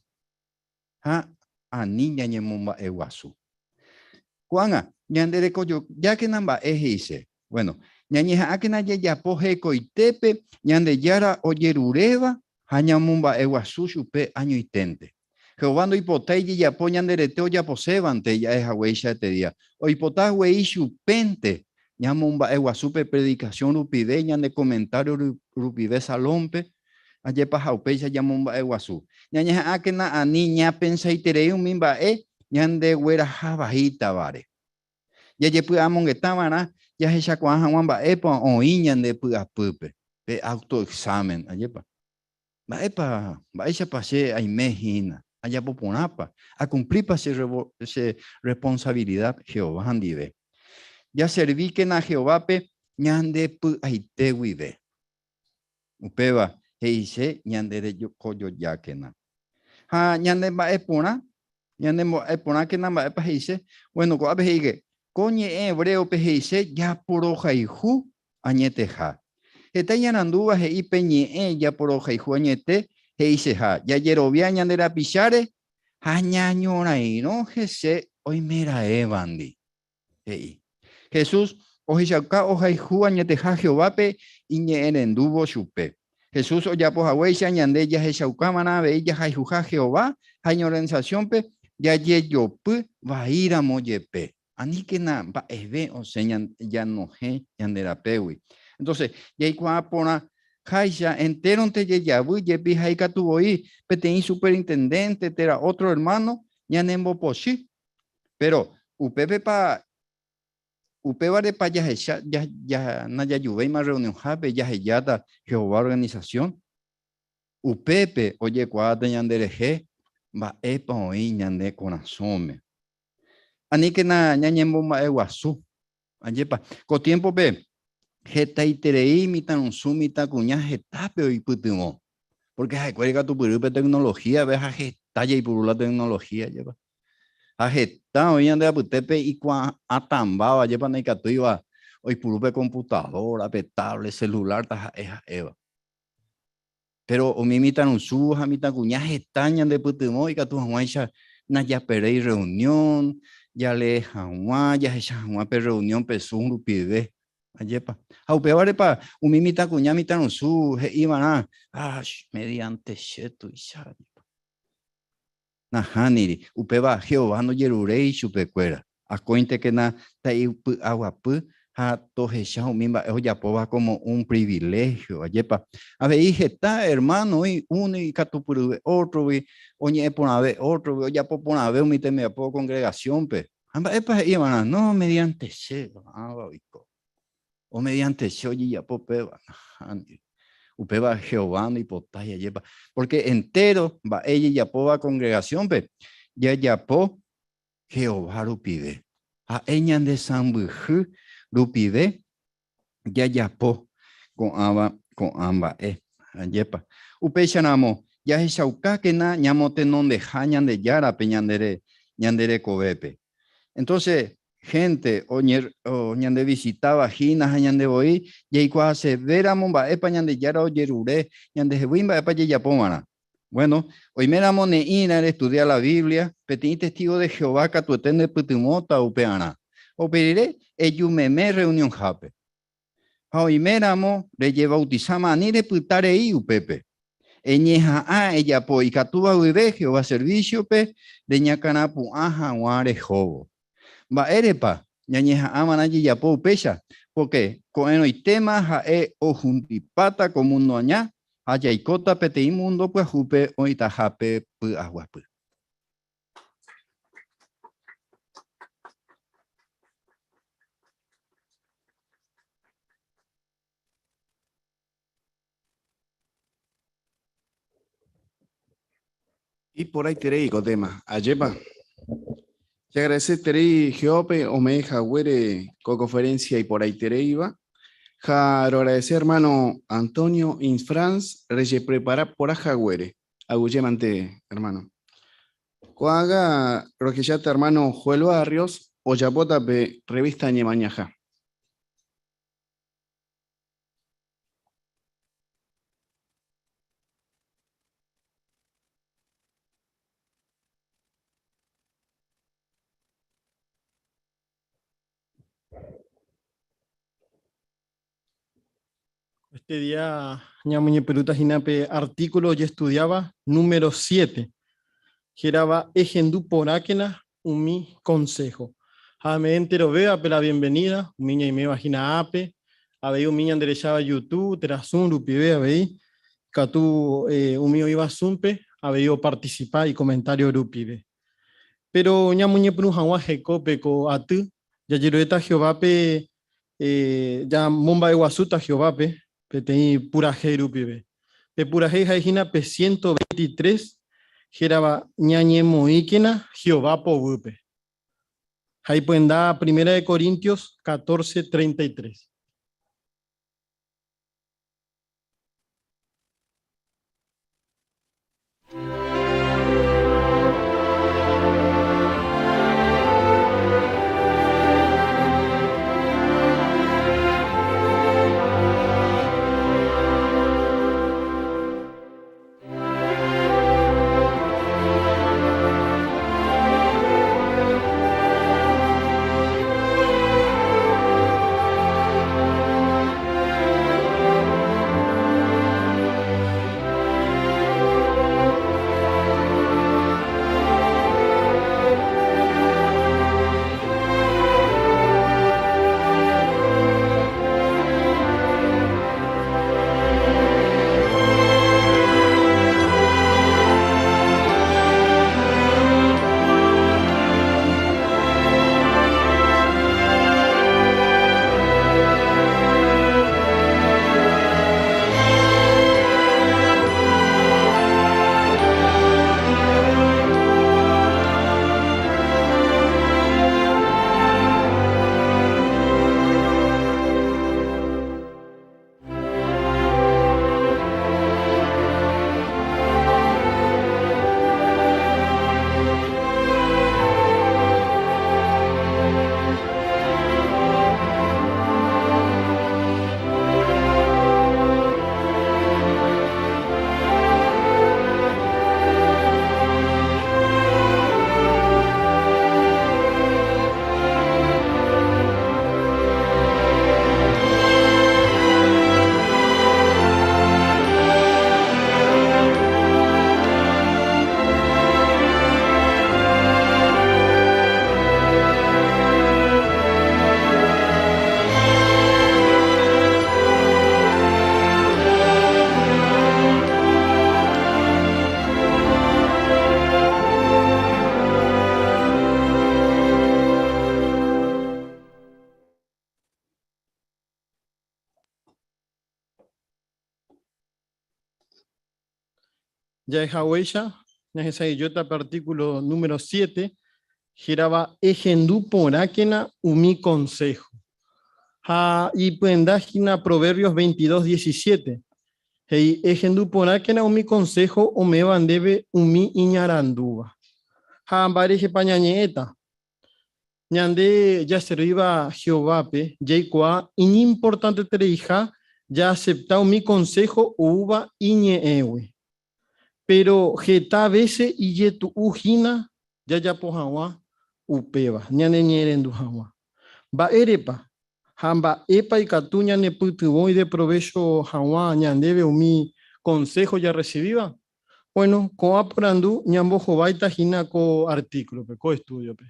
ha ani ñañemomba'eguasu. Ko'ág̃a, ñande rekojojákena mba'e he'ise. Bueno, ñañeha'ãkena jajapo hekoitépe Ñandejára ojeruréva ha ñamomba'eguasu chupe añoiténte. Jehová ndoipotái jajapo ñande rete ojaposévante ja'e haguéicha este día. Oipota guei chupénte ñamomba'eguasu pe predikasión rupive, ñane komentário rupive salónpe, ajépa ha upéicha ñamomba'eguasu. Ñañeha'ãkena ani ñapensaiterei umi mba'e ñandegueraha vaítavare. Jajepy'amongetava'erã jahechakuaa hag̃ua mba'épa oĩ ñande py'apýpe, pe autoexamen, ajépa. Mba'épa, mba'éichapa che aime hína? Ajapo porãpa? Akumplípa che che responsabilidad Jehová ndive? Jaservíkena Jehovápe ñande py'aite guive. Upéva he'ise ñande rekojojákena. Ha ñande mba'e porã, ñande mba'e porãkena mba'épa he'ise? Bueno, ko'ápe he'íke, ko ñe'ẽ hebréope he'ise japorohayhu añeteha. Heta iñarandúva he'i pe ñe'ẽ japorohayhu añete he'iseha, jajerovia ñande rapicháre ha ñañorairõ hese oimeraẽvandi. He'i. Jesús ohechauka ohayhu añeteha Jehovápe iñe'ẽrendúvo chupe. Jesús ojapo haguéicha ñande jahechaukava'erã avei jahayhuha Jehová ha iñorganisasiónpe jajejopy vaíramo jepe. Aníkena mba'eve osẽ ñanohẽ ñande rapégui. Entonces, jaikuaa porã háicha entéronte jejavy jepi ha ikatu voi peteĩ superintendénte térã ótro ermáno ñanembopochy. Péro upépepa upévarepa jahecha najajuvéima rreunionhápe jahejáta Jehová organisasión? Upépe ojekuaáta ñanderehe mba'épa oĩ ñane korasõme. Aníkena ñañembomba'eguasu. Ajépa, ko tiémpope hetaiterei mitãrusu, mitãkuña hetápe oipytyvõ. Pórke ha'ekuéra ikatupyry pe teknolohíape ha heta jaipuru la teknolohía, ajépa. Ha heta oĩ ñande apytépe ikuaatãmbáva, ajépa ndaikatúiva oipuru pe komputadóra, pe távlet, selulár, taha'e ha'éva. Péro umi mitãrusu ha mitãkuña heta ñandepytyvõ ikatu hag̃uáicha najaperéi rreunión, jalee hag̃ua, jahecha hag̃ua pe rreunión pe Zoom rupive. Ajépa. Ha upévarepa umi mitãkuña mitãrusu he'iva'erã, Ah, mediante che tuicha. Ajépa. Nahániri, upéva Jehová ndojeruréi chupekuéra. Akóintekena ta'ipy'aguapy ha tohecha umi mba'e ojapóva kómo un priviléhio. Ajépa. Avei heta ermáno oĩ uno ikatupyryve ótrogui, oñe'ẽ porãve ótrogui, ojapo porãve umi tembiapo kongregasiónpe. Ha mba'épa he'i va'erã? No, mediante che ãva oiko. O mediante che ojejapo péva. Nahániri. Upéva Jehová ndoipotái, ajépa. Pórke entéro mba'e jajapóva kongregasiónpe, jajapo Jehová rupive. Ha'e ñande sãmbyhy rupive jajapo ko'ãva ko'ã mba'e. Ajépa. Upéicharamo, jahechaukákena ñamotenondeha Ñandejárape ñande ñande rekovépe. Entonces, gente ñande visitáva hína ha ñande voi jaikuaasevéramo mba'épa Ñandejára ojerure ñandehegui mba'épa jajapova'erã. Bueno, oiméramo ne'ĩra restudia la Biblia, peteĩ testigo de Jehová katuete nepytyvõta upearã. Upe rire, eju meme rreunionhápe. Ha oiméramo rejevautisáma ani repyta rei upépe. Eñeha'ã ejapo ikatúva guive Jehová servísiope reñakãrapu'ã hag̃ua rehóvo. Mba'érepa ñañeha'ãva'erã jajapo upéicha? Pórke ko'ẽrõitéma ha'e ohundipáta ko múndo aña ha jaikóta peteĩ múndo pyahúpe oĩtahápe py'aguapy. Iporãiterei ko téma, ajépa? Jaagradeceterei Jehovápe ome'ẽ haguére ko conferencia iporãitereíva ha roagradece hermano Antonio Insfrans rejeprepara porã haguére. Aguyjémante, hermano. Ko'ág̃a rohecháta hermano Joel Barrios ojapóta pe revista Ñemañaha. Este día ñamoñepyrũta hína pe artículo ojestudiáva número 7, hérava Ehendu porãkena umi consejo. Ha ame'ẽ enterovévape la bienvenida, umi ñaiméva hína ápe, avei umi ñanderecháva YouTube térã Zoom rupive avei, ikatu umi oĩva Zoom-pe avei oparticipa icomentario rupive. Péro ñamoñepyrũ hag̃ua hekópe ko aty, jajeruréta Jehovápe Jamomba'eguasúta Jehovápe peteĩ purahéi rupive. Pe purahéi ha'e hína pe 123 hérava Ñañemoĩkena Jehová poguýpe. Ha ipyenda Primera de Corintios 14:33. Jahehaguéicha, ñahesa'ỹijóta pe artículo número 7, hérava Ehendu porãkena umi konsého. Ha ipyenda hína Proverbios 22, 17. He'i, Ehendu porãkena umi konsého ome'ẽva ndéve umi iñarandúva. Ha mba'érehepa ñañe'ẽta? Ñande jaservíva Jehovápe jaikuaa iñimportantetereiha jaasepta umi konsého oúva Iñe'ẽgui. Péro heta vése ijetu'u hína jajapo hag̃ua upéva, ñaneñe'ẽrendu hag̃ua. Mba'érepa ha mba'épa ikatu ñanepytyvõ ideprovécho hag̃ua ñandéve umi konsého jarresivíva? Bueno, ko'ã porandu ñambohováita hína ko artíkulope, ko estúdiope.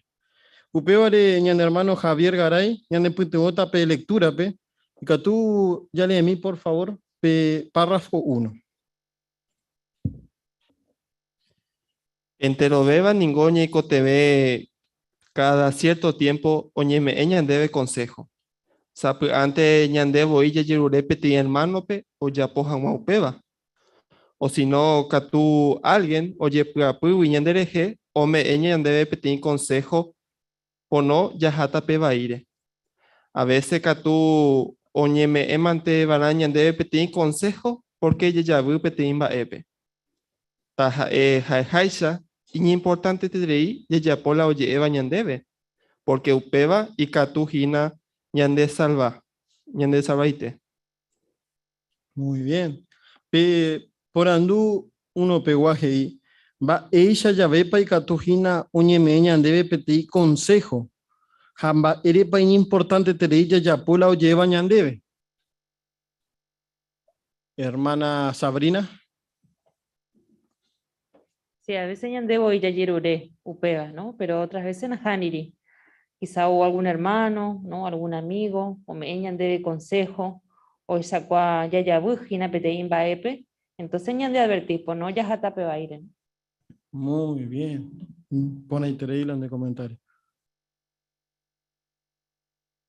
Upévare ñane ermáno Javier Garay ñanepytyvõta pe lektúrape. Ikatu jaleemi por favór pe párrafo uno. Enterovéva ningo ñaikotevẽ káda siérto tiémpo oñeme'ẽ ñandéve konsého. Sapy'ánte ñande voi jajerure peteĩ ermánope ojapo hag̃ua upéva. Osino katu álgien ojepy'apýgui ñanderehe ome'ẽ ñandéve peteĩ konsého pono jaha tape vaíre. Avése katu oñeme'ẽmante va'erã ñandéve peteĩ konsého pórke jajavy peteĩ mba'épe. Taha'e ha'eháicha, iñimportanteterei jajapo la oje'éva ñandéve, pórke upéva ikatu hína ñandesalva, ñandesalvaite. Muy bien. Pe porandu uno pegua he'i, Mba'éicha javépa ikatu hína oñeme'ẽ ñandéve peteĩ konsého ha mba'érepa iñimportanteterei jajapo la oje'éva ñandéve? Hermana Sabrina. Sí, a veces ñande voi jajerure upéva, ¿no? Pero otras veces nahániri. Quizá ou algún hermano, ¿no? Algún amigo, ome'ẽ ñandéve consejo, ohechakuaa jajavy hína peteĩ mba'épe, entonces ñande adverti, pono jaha tape vaíre, ¿no? Muy bien. Porãiterei la nde comentario.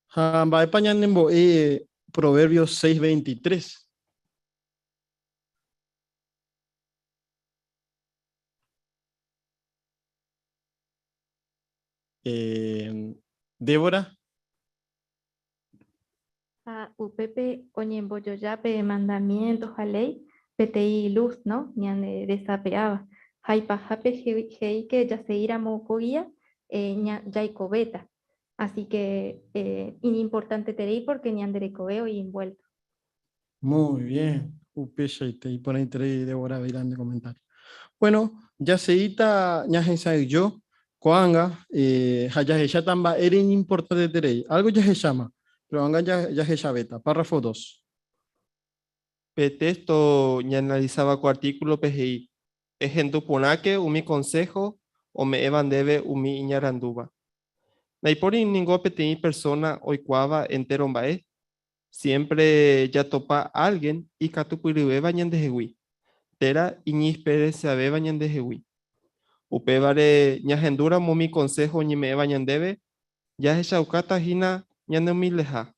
Ha mba'épa ñanembo'e Proverbios 6:23? Eh, Débora. Ha upépe oñembojoja pe mandamiento ha léi peteĩ luz, no? Ñande resape'áva. Ha ipahápe he'i ke jaseíramo ko guía, eh, jaikovéta. Así que eh, iñimportanteterei porque ñande rekove oĩ envuelto. Muy bien, upeichaite, iporãiterei Débora avei nde comentario. Bueno, jaseíta ñahesa'ỹijo ko'ág̃a eh, ha jahecháta mba'ére iñimportanteterei. Algo jahecháma, pero ág̃a jahechavéta. Párrafo 2. Pe téxto ñaanalisáva ko artíkulope he'i, Ehendu porãke umi konsého ome'ẽva ndéve umi iñarandúva. Ndaipóri ningo peteĩ persóna oikuaáva entéro mba'e, Siémpre jatopa álgien ikatupyryvéva ñandehegui, térã iñexperienciavéva ñandehegui. Upévare ñahendúramo umi konsého oñeme'ẽva ñandéve, jahechaukáta hína ñaneumildeha,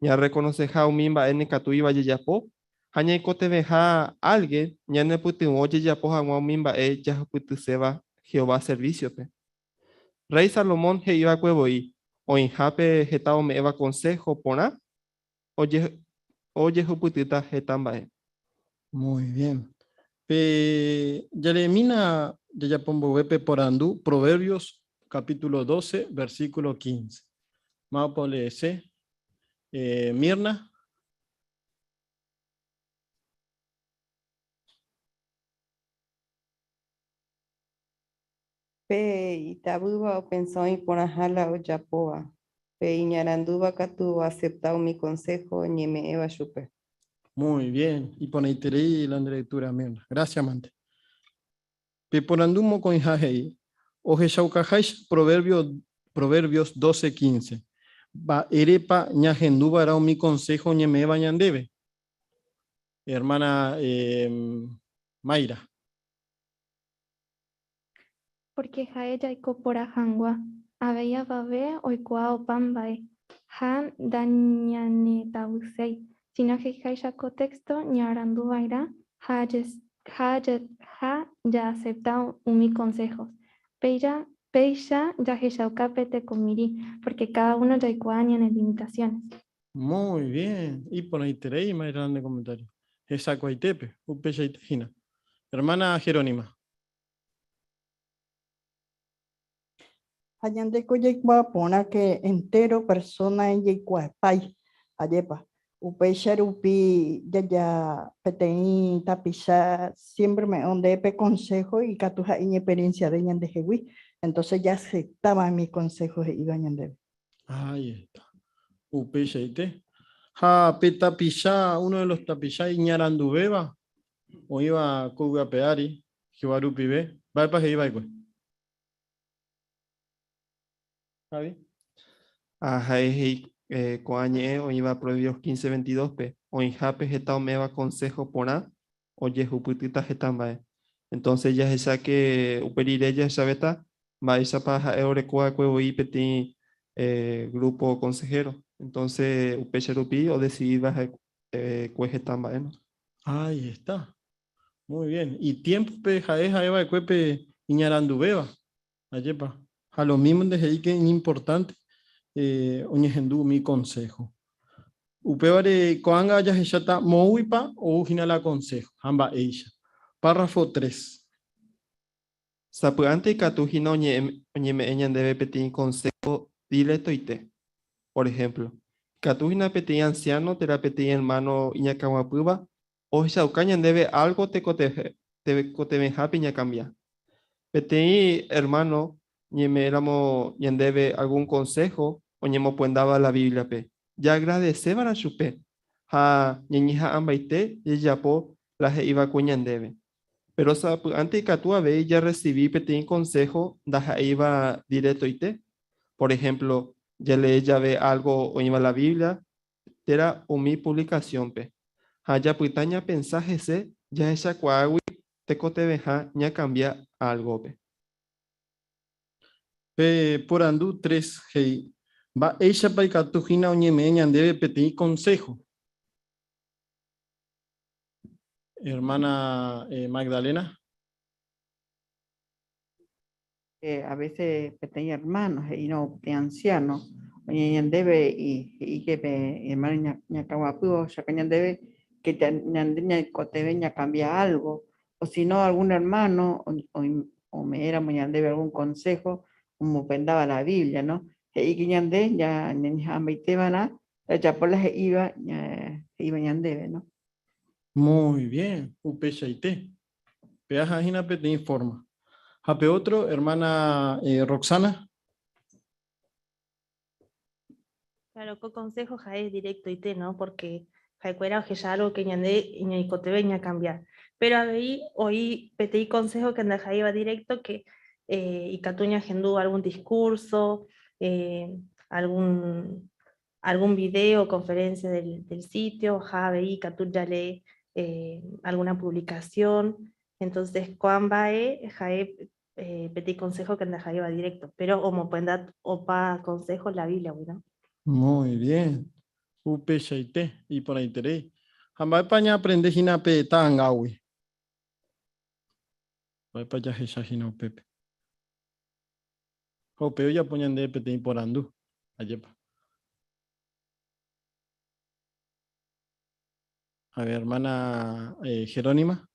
ñarrekonoseha umi mba'e nekatúiva jajapo ha ñaikotevẽha álgien ñanepytyvõ jajapo hag̃ua umi mba'e jahupytyséva Jehová servísiope. Rréi Salomón he'i va'ekue voi, Oĩhápe heta ome'ẽva konsého porã, ojehupytýta heta mba'e. Muy bien. Pe jaleemína jajapo mboyve pe porandu Proverbios capítulo 12, versículo 15. Mávapa oleese? Mirna. Pe itavýva opensa oĩ porãha la ojapóva, pe iñarandúva katu oasepta umi konsého oñeme'ẽva chupe. Muy bien, iporãiterei la nde lectura, Mirna. Gracias mante. Pe porandu mokõiha he'i, ohechaukaháicha Proverbio, Proverbios 12, 15, Mba'érepa ñahenduva'erã umi konsého oñeme'ẽva ñandéve? Hermana Mayra. Pórke ha'e jaiko porã hag̃ua, avei avave oikuaa opa mba'e, ha ndañanetavyséi, síno he'iháicha ko téxto ñaarandu va'erã ha jaasepta umi konsého. Péicha jahechauka pe tekomirĩ, pórke káda uno jaikuaa ñane limitasiones. Muy bien, iporãiterei Mayra nde comentario. Hesakuaitépe, upeichaite hína. Hermana Jerónima. Ha ñandéko jaikuaa porãke entéro persóna ijaikuaapái, ajépa. Upéicha rupi jaja peteĩ tapicha siempre ome'ẽ ndéve pe consejo ikatu ha'e iñexperienciave ñandehegui, entonces jaaceptáva umi consejo he'íva ñandéve. Ahí está. Upeichaite. Ha pe tapicha, uno de los tapicha iñaranduvéva oĩva ko yvy ape ári, Jehová rupive, mba'épa he'i va'ekue? Javi. Ha ha'e he'i ko'ã ñe'ẽ oĩva Proverbios 15, 22-pe, oĩhápe heta ome'ẽva konsého porã ojehupytýta heta mba'e. Entonces jahecha ke upe rire jahechavéta mba'éichapa ha'e oreko va'ekue voi peteĩ grupo consejero. Entonces upéicha rupi odecidi va'ekue heta mba'e, no? Ahí está. Muy bien. Itiémpope ha'e ha'e va'ekue pe iñaranduvéva. Ajépa. Ha lo mismo nde he'i ke iñimportánte oñehendu umi konsého. Upévare ko'ág̃a jahecháta moõguipa ou hína la konsého ha mba'éicha. Párrafo tres. Sapy'ánte ikatu hína oñeme'ẽ ñandéve peteĩ konsého diretoite. Por ehémplo, ikatu hína peteĩ ansiáno térã peteĩ ermáno iñakãguapýva ohechauka ñandéve álgo tekotevẽhápe ñakambia. Peteĩ ermáno ñeme'ẽramo ñandéve algún konsého oñemopyendáva la Bíbliape, jaagradeseva'erã chupe ha ñañeha'ãmbaite jajapo la he'iva'ekue ñandéve. Péro sapy'ánte ikatu avei jarresivi peteĩ konsého ndaha'éiva diretoite. Por ehémplo, jalee jave álgo oĩva la Biblia térã umi puvlikasiónpe, ha japyta ñapensa hese jahechakuaágui tekotevẽha ñakambia álgope. Pe porandu tres he'i, Mba'éichapa ikatu hína oñeme'ẽ ñandéve peteĩ konsého? Hermana Magdalena. A veces peteĩ hermano he'írõ peteĩ anciano oñe'ẽ ñandéve he'i que pe hermano ñakãguapýva ohechauka ñandéve que ñande ñaikotevẽ ñakambia algo o si no algún hermano ome'ẽramo ñandéve algún consejo omopyendáva la Biblia no he'i que ñande ñañeha'ãmbaiteva'erã jajapo la he'íva he'íva ñandéve no. Muy bien, upeichaite. Péva hína peteĩ forma. Ha pe otro, hermana Roxana. Claro, ko consejo ha'e directoite, no? Porque ha'ekuéra ohecha algo que ñande ñaikotevẽ ñacambia. Pero avei oĩ peteĩ consejo que ndaha'éiva directo que ikatu ñahendu algún discurso, algún algún video, conferencia del, del sitio, ha avei ikatu jalee alguna publicación. Entonces, ko'ã mba'e ha'e peteĩ consejo que ndaha'éiva directo, pero omopyenda opa consejo la Biblia-gui, no? Muy bien. Upeichaite, iporãiterei. Ha mba'épa ñaaprende hína pe ta'angágui? Mba'épa jahecha hína upépe? Ha upéi ojapo ñandéve peteĩ porandu. Ajépa. A ver, hermana Jerónima.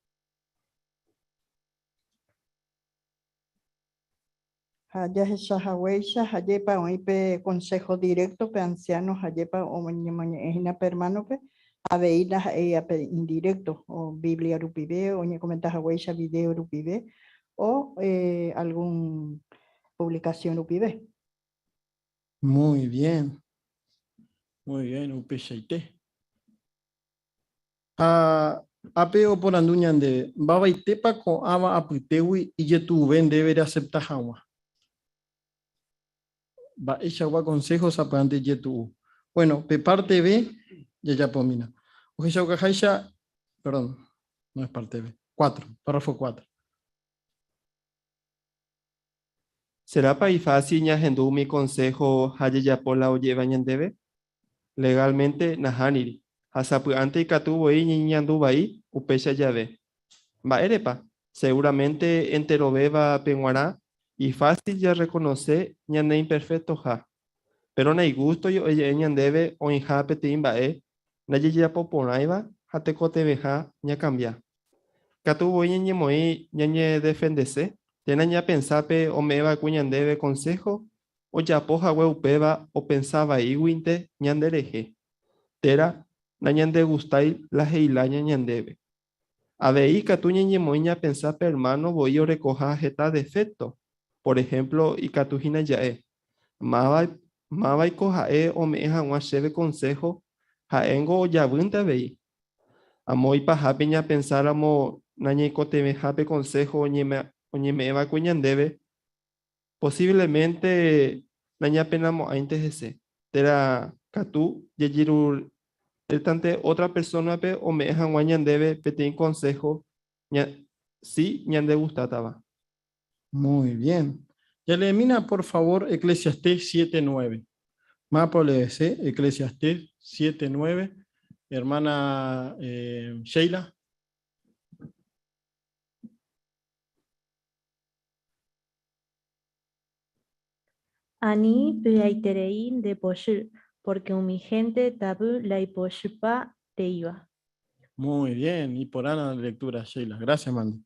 Ha jahecha haguéicha hajépa oĩ pe consejo directo pe anciano hajépa oñemoñe'ẽ hína pe hermano-pe, avei ndaha'éi pe indirecto, o Biblia rupive, oñekomenta haguéicha video rupive, o algún publicación rupive. Muy bien. Muy bien, upeichaite. Ha ápe oporandu ñandéve, mbavaitépa ko'ãva apytégui ijetu'uve ndéve reasepta hag̃ua? Mba'eichagua konsého sapy'ánte ijetu'u? Bueno, pe párte B jajapomína. Ohechaukaháicha, perdón, no es parte B, cuatro, párrafo cuatro. Serápa ifásil ñahendu umi konsého ha jajapo la oje'éva ñandéve? Legálmente nahániri, ha sapy'ánte ikatu voi ñañeñandu vai upéicha jave. Mba'érepa? Seguramente enterovévape g̃uarã ifásil jarrekonose ñaneimperfektoha. Péro naigústoi oje'e ñandéve oĩha peteĩ mba'e ndajajapoporãiva ha tekotevẽha ñakambia. Katu voi ñañemoĩ ñañedefendese, térã ñapensa pe ome'ẽva'ekue ñandéve konsého ojapo hague upéva opensa vaíguinte ñanderehe. Térã. Nañandegustái la he'iláña ñandéve. Avei ikatu ñañemoĩ ñapensa pe ermáno voi orekoha heta defékto. Por ehémplo, ikatu hína ja'e, Máva, mávaiko ha'e ome'ẽ hag̃ua chéve konsého, ha'éngo ojavýnte avei. Amo ipahápe ñapensáramo nañaikotevẽha pe konsého oñeme'ẽ va'ekue ñandéve, Posiblemente nañapenamo'ãinte hese, térã katu jajerurétante ótra persónape ome'ẽ hag̃ua ñandéve peteĩ konsého si ñandegustátava. Muy bien. Jaleemína por favor Eclesiastés 7.9. Mapa oleese Eclesiastés 7.9. Hermana eh, Sheila. Ani py'aiterei nde pochy, pórke umi hénte tavy la ipochypa reíva. Muy bien, iporã la lectura, Sheila. Gracias, Mandy.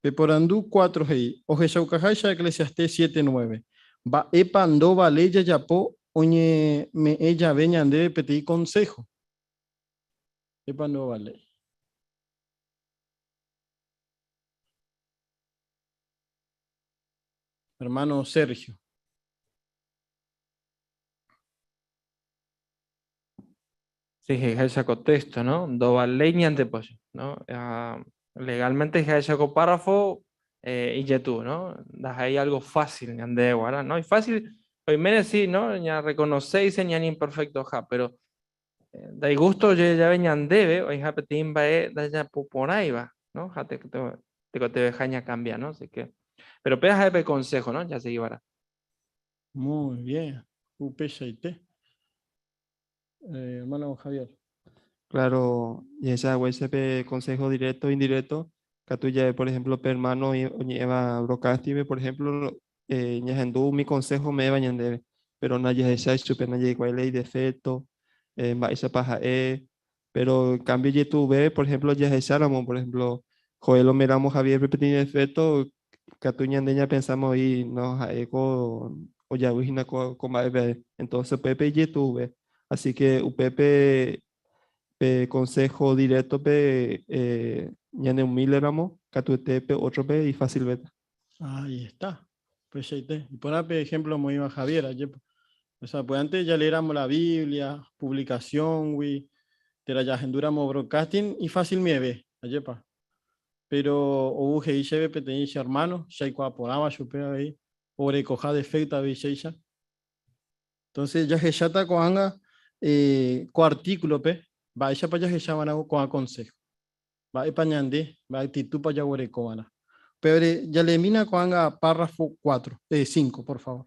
Peporandu cuatro he'i, ohechaukaháicha Eclesiastés 7, 9. Mba'épa ndovaléi jajapo oñeme'ẽ jave ñandéve peteĩ consejo? Mba'épa ndovaléi? Hermano Sergio. Sí, he'iháicha ko texto, no? Ndovaléi ñandepochy, no? Ah, legalmente he'iháicha ko párrafo eh, ijetu'u, no? Ndaha'éi algo fácil ñandéve guarã, no? Y fácil, oiméne sí, no? Ñarreconoceise ñane imperfectoha, pero eh, ndaigusto jave ñandéve oĩha peteĩ mba'e ndajapoporãiva, no? Ha tekotevẽha ñakambia, no? Así que, pero péva ha'e pe consejo, no? Jasegi va'erã. Muy bien. Upeichaite. Eh, hermano Javier. Claro, jahecha haguéicha pe consejo directo, indirecto, katu jave, por ejemplo, pe hermano oñe'ẽva broadcasting-pe, por ejemplo, eh, ñahendu umi consejo ome'ẽva ñandéve, pero ndajahechái chupe, ndajaikuaái la idefecto, eh, mba'éichapa ha'e, pero en cambio jetuve, por ejemplo, jahecháramo, por ejemplo, Joel ome'ẽramo Javier-pe peteĩ defecto, katu ñande ñapensamos oĩ, no, ha'éko ojavy hína ko, ko mba'épe, entonces upépe ijetu'uve. Así que upépe pe consejo directo-pe eh, ñane humilde-ramo, katuete pe otro-pe ifacilvéta. Ahí está. Upeichaite. Iporã pe ejemplo omoĩva Javier, ajépa. O sea, pues antes ya leéramo la Biblia, publicación-gui, térã jahendúramo broadcasting ifacilmieve, ajépa. Péro ou he'i chéve peteĩ che ermáno, che aikuaa porãva chupe avei, orekoha defékto avei chéicha. Entonces jahecháta ko'ág̃a ko artíkulope mba'éichapa jahecha va'erã ko'ã konsého. Mba'épa ñande, mba'e aktitúpa jaguereko va'erã. Upévare jaleemína ko'ág̃a párrafo 4, 5, por favor.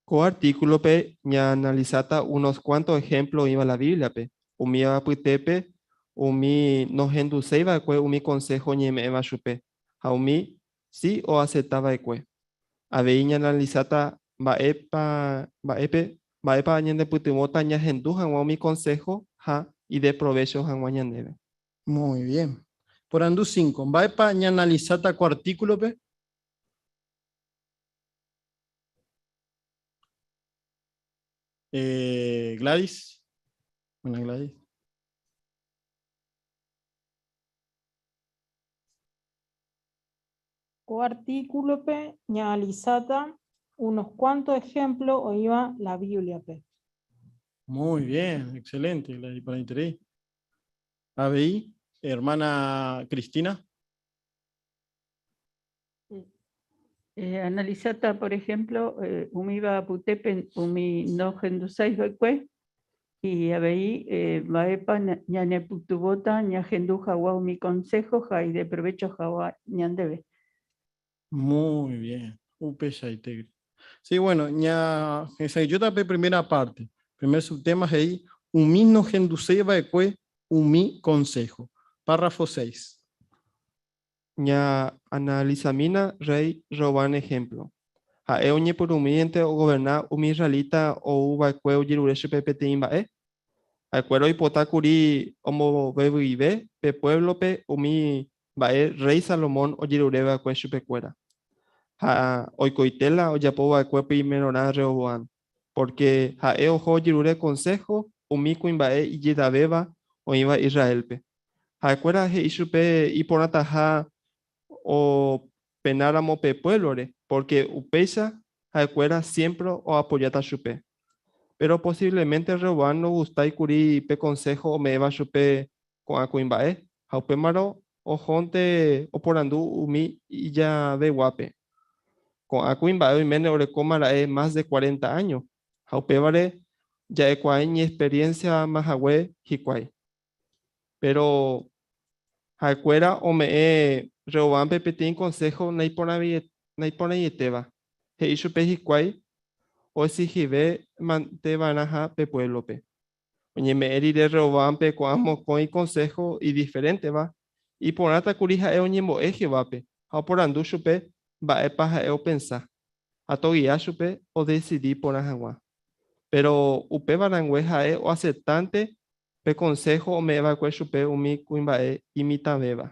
Ko artíkulope ñaanalisáta unos kuánto ehémplo oĩva la Bíbliape, umíva apytépe umi nohenduséi va'ekue umi konsého oñeme'ẽva chupe ha umi si oasepta va'ekue. Avei ñaanalisáta mba'épa mba'épe mba'épa ñanepytyvõta ñahendu hag̃ua umi konsého ha ideprovécho hag̃ua ñandéve. Muy bien. Porandu 5. Mba'épa ñaanalisáta ko artíkulope? Eh, Gladys. Bueno, Gladys. Ko artíkulope ñaanalisáta unos kuánto ehémplo oĩva la Bíbliape. Muy bien, excelente, Gladys, iporãiterei. Avei, hermana Cristina. Eh, analizáta, por ejemplo, eh, umíva apytépe umi nohendusái va'ekue y avei eh, mba'épa ñanepytyvõta ñahendu hag̃ua umi consejo ha ideprovecho hag̃ua ñandéve. Muy bien, upeichaite. Sí, bueno, ña hesa'ỹijóta pe primera parte. Primer subtema he'i umi nohenduséi va'ekue umi consejo. Párrafo 6. Ñaanalisamína rréi Roboam ehémplo. Ha'e oñepyrũmíente ogoverna umi israelita ou va'ekue ojerure chupe peteĩ mba'e. Ha'ekuéra oipota kuri ombovevyive pe puévlope umi mba'e rréi Salomón ojerure va'ekue chupekuéra. Ha oikoite la ojapo va'ekue primerorã Rehoboam, pórke ha'e oho ojerure konsého umi kuimba'e ijedavéva oĩva Israelpe. Ha'ekuéra he'i chupe iporãtaha openáramo pe puévlore, pórke upéicha ha'ekuéra siémpre oapojáta chupe. Péro posívlemente Rehoboam ndogustái kuri pe konsého ome'ẽva chupe ko'ã kuimba'e, ha upémarõ ohónte oporandu umi ijaveguápe. Ko'ã kuimba'e oiméne orekóma ra'e mas de cuarenta áño, ha upévare ja'ekuaa iñexperiénsiama hague hikuái. Péro ha'ekuéra ome'ẽ Rehoboámpe peteĩ konsého naiporãietéva. He'i chupe hikuái oexihive mante va'erãha pe puévlope. Oñeme'ẽ rire Rehoboámpe ko'ã mokõi konsého idiferénteva, iporãta kuri ha'e oñembo'e Jehovápe ha oporandu chupe mba'épa ha'e opensa, ha togia chupe odesidi porã hag̃ua. Péro upéva rangue ha'e oaseptánte pe konsého ome'ẽ va'ekue chupe umi kuimba'e imitãvéva.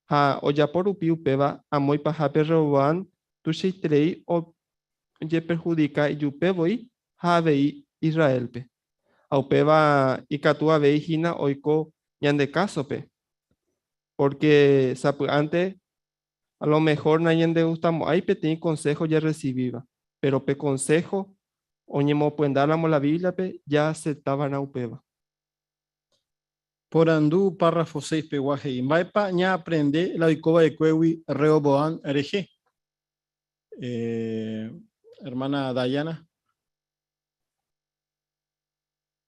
Ha ojapo rupi upéva, amo ipahápe Rehoboam tuichaiterei ojeperhudika ijupe voi ha avei Israélpe. Ha upéva ikatu avei hína oiko ñande kásope, pórke sapy'ánte a lo mehór nañandegustamo'ãi peteĩ konsého jarresivíva, péro pe konsého oñemopyendáramo la Bíbliape jaasepta va'erã upéva. Porandu párrafo 6 pegua he'i, Mba'épa ñaaprende la oiko va'ekuégui Rehoboam rehe? Hermana Dayana.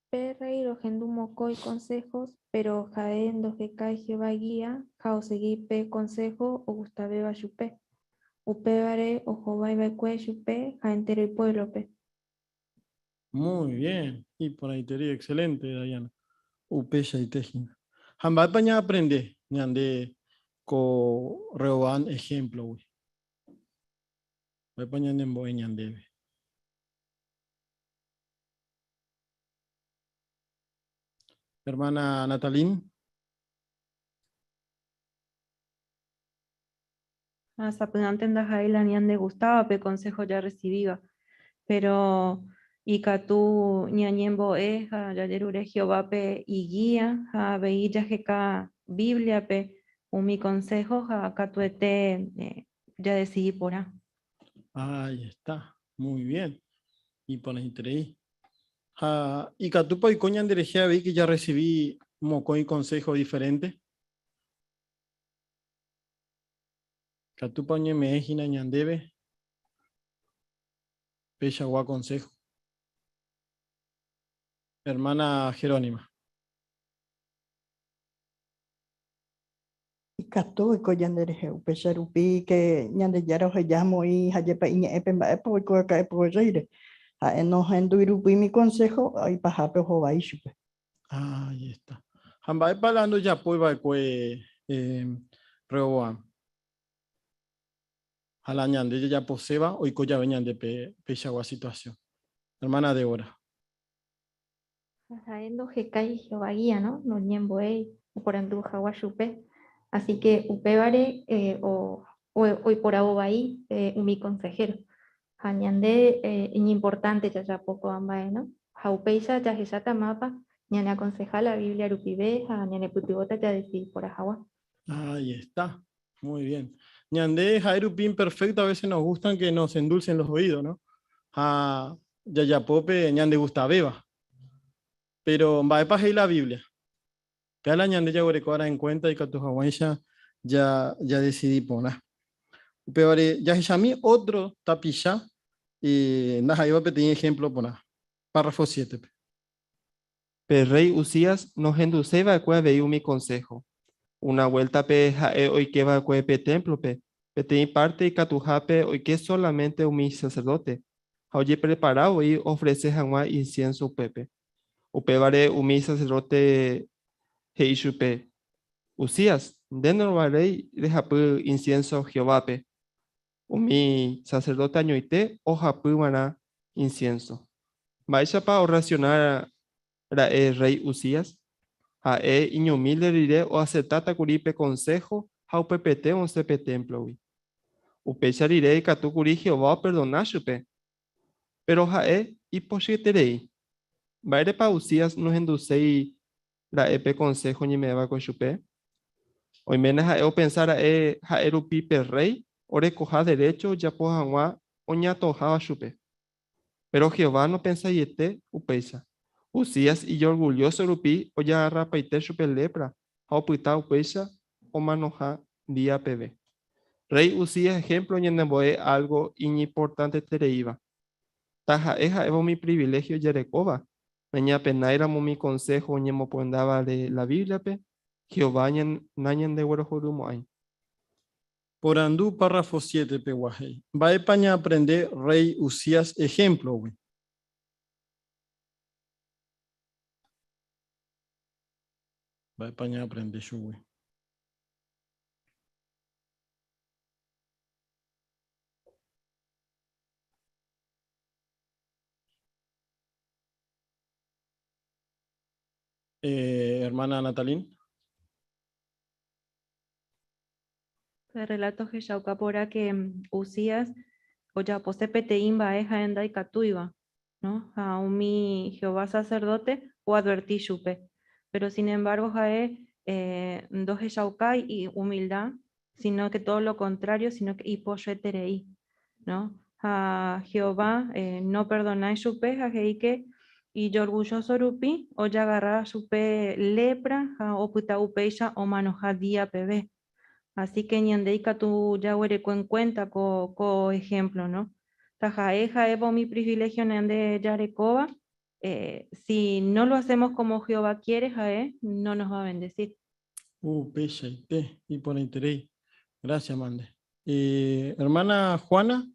Pe rréi rohendu mokõi consejos, péro ha'e ndohekái Jehová gía ha osegi pe konsého ogustavéva chupe. Upévare ohovái va'ekue chupe ha entéro ipuévlope. Muy bien, iporãiterei, excelente Dayana. Upeichaite hína. Ha mba'épa ñaaprende ñande ko Rehoboam ehémplogui? Mba'épa ñanembo'e ñandéve? Hermana Natalín. Ha sapy'ánte ndaha'éi la ñandegustáva pe konsého jarresivíva, péro ikatu ñañembo'e ha jajerure Jehovápe igía ha avei jaheka Bíbliape umi konsého ha katuete jadesidi porã. Ahí está, muy bien. Iporãiterei. Ha ikatúpa oiko ñanderehe avei ke jarresivi mokõi konsého diferénte? Ikatúpa oñeme'ẽ hína ñandéve peichagua konsého? Hermana Jerónima. Ikatu oiko ñanderehe upéicha rupi ke Ñandejára oheja moĩ ha jepe iñe'ẽpe mba'épa oiko raka'e ko rréire. Ha'e nohendúi rupi umi konsého ipahápe oho vai chupe. Ahí está. Ha mba'épa la ndojapói va'ekue Rehoboam? Ha la ñande jajaposéva oiko jave ñande peichagua situasión. Hermana Débora. Ha ha'e ndohekái Jehová gía, no? Noñembo'éi oporandu hag̃ua chupe. Así ke upévare oiporavo vai umi konsehéro. Ha ñande iñimportánte jajapo ko'ã mba'e, no? Ha upéicha jahecháta mávapa ñaneakonseha la Biblia rupive ha ñanepytyvõta jadesidi porã hag̃ua. Ahí está. Muy bien. Ñande ha'e rupi imperfecto a veces nos gustan que nos endulcen los oídos, no? Ha jajapo pe ñandegustavéva. Pero mba'épa he'i la Biblia? Péa la ñande jaguereko va'erã en cuenta ikatu haguãicha ja jadesidi porã. Upévare jahechami otro tapicha ndaha'éiva peteĩ ejemplo porã. Párrafo 7-pe. Pe rréi Uzías nohenduséi va'ekue avei umi konsého. Una vuéltape ha'e oike va'ekue pe témplope, peteĩ párte ikatuhápe oike sólamente umi saserdóte, ha ojeprepara voi oofrese hag̃ua insiénso upépe. Upévare umi saserdóte he'i chupe, Uzías, nde norovaléi rehapy insiénso Jehovápe. Umi saserdóte añoite ohapy va'erã insiénso. Mba'éichapa orreaksiona ra'e rréi Uzías? Ha'e iñumílde rire oaseptáta kuri pe konsého ha upepete osẽ pe témplogui. Upéicha rire ikatu kuri Jehová operdona chupe. Péro ha'e ipochyeterei. Mba'érepa Uzías nohenduséi? ra'e pe consejo oñeme'ẽva'ekue chupe? Oiméne ha'e opensa ra'e ha'e rupi pe rréi orekoha derécho ojapo hag̃ua oñatoháva chupe. Péro Jehová nopensaiete upéicha. Uzías ijorgullóso rupi ojagarrapaite chupe lépra ha opyta upéicha omanoha día peve. Rréi Uzías ehémplo ñanembo'e álgo iñimportantetereíva. Taha'e ha'éva umi priviléhio jarekóva, nañapenáiramo umi konsého oñemopyendávare la Bíbliape, Jehová nañandeguerohorymo'ãi. Porandu párrafo siete pegua he'i, Mba'épa ñaaprende rréi Uzías ehémplogui? Mba'épa ñaaprende chugui? Hermana Natalín. Pe relato ohechauka porã ke Uzías ojapose peteĩ mba'e ha'e ndaikatúiva, no? Ha umi Jehová sacerdote oadverti chupe. Pero sin embargo ha'e ndohechaukái humildad, sino que todo lo contrario, sino que ipochyeterei, no? Ha Jehová noperdonái chupe ha he'i ke ijorgulloso rupi ojagarra chupe lepra ha opyta upéicha omanoha día peve. Así que ñande ikatu jaguereko en cuenta ko, ko ejemplo, no? Taha'e ha'éva umi privilegio ñande jarekóva, eh, si no lo hacemos como Jehová quiere, ha'e no nos va a bendecir. Upeichaite, iporãiterei. Gracias, mande. Eh, hermana Juana.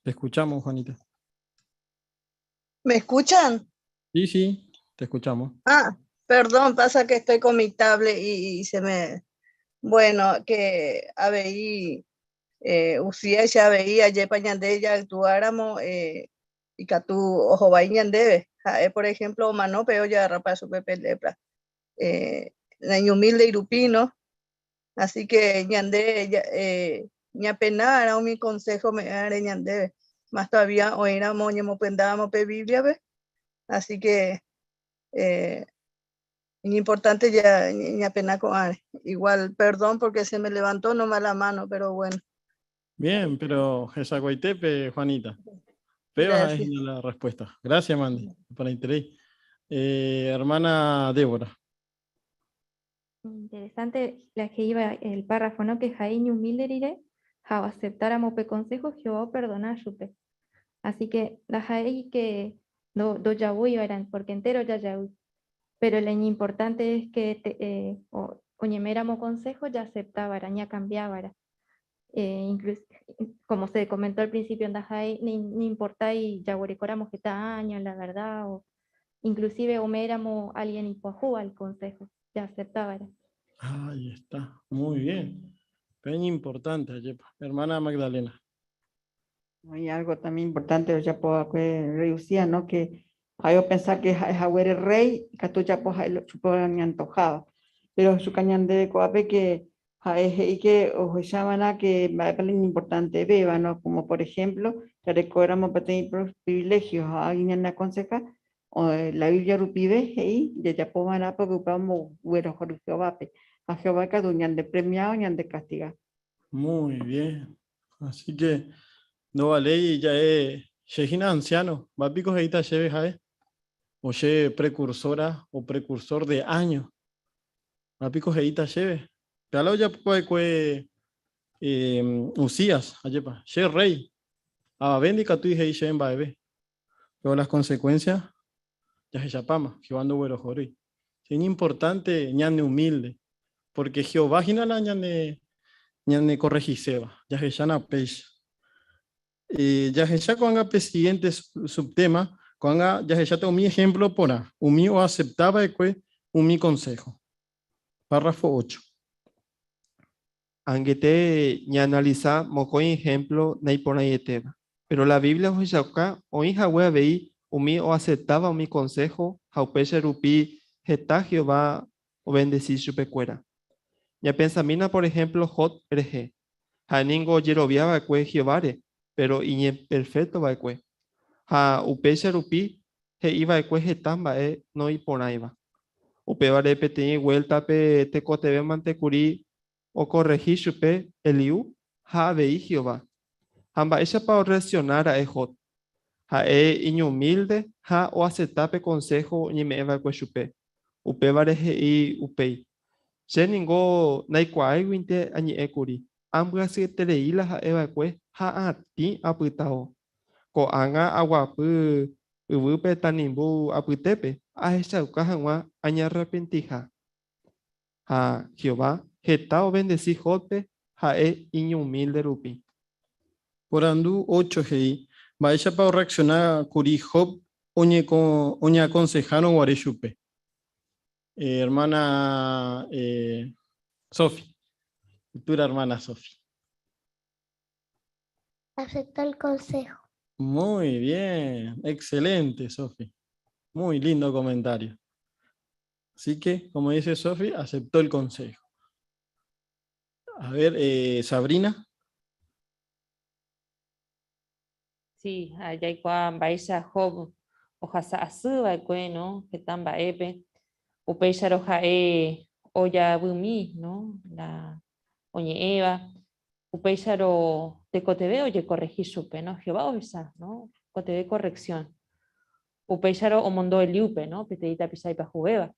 Te escuchamos, Juanita. ¿Me escuchan? Sí, sí, te escuchamos. Ah, perdón, pasa que estoy con mi tablet y se me... Bueno, que avei, eh, Uzías avei ajépa ñande ja'actuáramo eh, ikatu ohovái ñandéve. Ha'e, por ejemplo, omano pe ojagarrapa chupe pe lepra. Eh, naiñumíldei rupi, no? Así que ñande eh, ñapenava'erã umi consejo ome'ẽvare ñandéve. Más todavía oĩramo oñemopyendávamo pe Biblia-pe. Así que eh, iñimportante ya ñapena ko'ãre. Igual, perdón porque se me levantó nomás la mano, pero bueno. Bien, pero hesaguaitépe, Juanita. Péva es la respuesta. Gracias, Mandy, para interés. Eh, hermana Débora. Interesante la que iba el párrafo, ¿no? Que ha'e iñumílde rire, ha oaceptáramo pe consejo, Jehová operdona chupe. Así que ndaha'éi que ndo ndojavýi va'erã, porque entero jajavy. Pero la iñimportante es que te, eh, oñeméramo consejo jaacepta va'erã, ñakambia va'erã. Eh, incluso, como se comentó al principio, ndaha'éi ni, ni importái jaguerekóramo heta año, la verdad, o inclusive ome'ẽramo alguien ipyahu al consejo, jaacepta va'erã. Ahí está, muy bien. Peña importante, ajépa. Hermana Magdalena. Hay algo también importante ojapo va'ekue rey Uzías, no? Que ha'e opensa que ha'e haguére rey ikatu ojapo ha'e chupe oñantojáva. Pero ohechuka ñandéve ko'ápe que ha'e he'i que ohecha va'erã que mba'épa la iñimportantevéva, no? Como por ejemplo, jarekóramo peteĩ privilegio ha alguien ñaneaconseja, la Biblia rupive he'i jajapo va'erã porque upéva omboguerohory Jehovápe. Ha Jehová katu ñandepremia o ñandekastiga. Muy bien. Así que ndovaléi ja'e che hína anciano, mba'e piko he'íta chéve ha'e? O che precursora o precursor de año, mba'e piko he'íta chéve? Pe ala ojapo va'ekue Uzías, ajépa, che rey, avave ndikatúi he'i chéve mba'eve. Pero las consecuencias jahechapáma, Jehová ndoguerohorýi. Iñimportante ñane humilde, porque Jehová hína la ñane ñanekorrehiséva, jahechána péicha. Jahecha ko'ág̃a pe siguiente subtema, ko'ág̃a jahecháta umi ejemplo porã, umi oacepta va'ekue umi consejo. Párrafo ocho. Angete ñaanalisa mokõi ehémplo naiporãietéva. Péro la Biblia ohechauka oĩ hague avei umi oaseptáva umi konsého ha upéicha rupi heta Jehová ovendesi chupekuéra. Ñapensamína por ehémplo Job rehe. Ha'e ningo ojerovia va'ekue Jehováre, péro iñimperfékto va'ekue. Ha upéicha rupi he'i va'ekue heta mba'e noĩporãiva. Upévare peteĩ vuéltape tekotevẽmante kuri okorrehi chupe Eliú ha avei Jehová. Ha mba'éichapa orreaksiona ra'e Job? Ha'e iñumílde ha oasepta pe konsého oñeme'ẽ va'ekue chupe. Upévare he'i upéi, Che ningo ndaikuaáiguinte añe'ẽ kuri, ambyasyeterei la ha'e va'ekue ha atĩ apytávo. Ko'ág̃a aguapy yvýpe tanimbu apytépe ahechauka hag̃ua añarrepentiha. Ha Jehová heta ovendesi Jóbpe ha'e iñumílde rupi. Porandu ocho he'i, Mba'éichapa orreaksiona kuri Job oñeakonsehárõ guare chupe? Hermana Sofi, futura hermana Sofi. Aceptó el consejo. Muy bien, excelente, Sofi. Muy lindo comentario. Así que, como dice Sofi, aceptó el consejo. A ver, eh, Sabrina. Sí, jaikuaa mba'éicha Job ohasa asy va'ekue, no, heta mba'épe. Upéicharõ ha'e ojavymi, no, la oñe'ẽva. Upéicharõ tekotevẽ ojekorrehi chupe, no, Jehová ohecha, no, tekotevẽ corrección. Upéicharõ omondo Eliúpe, no, peteĩ tapicha ipahuvéva.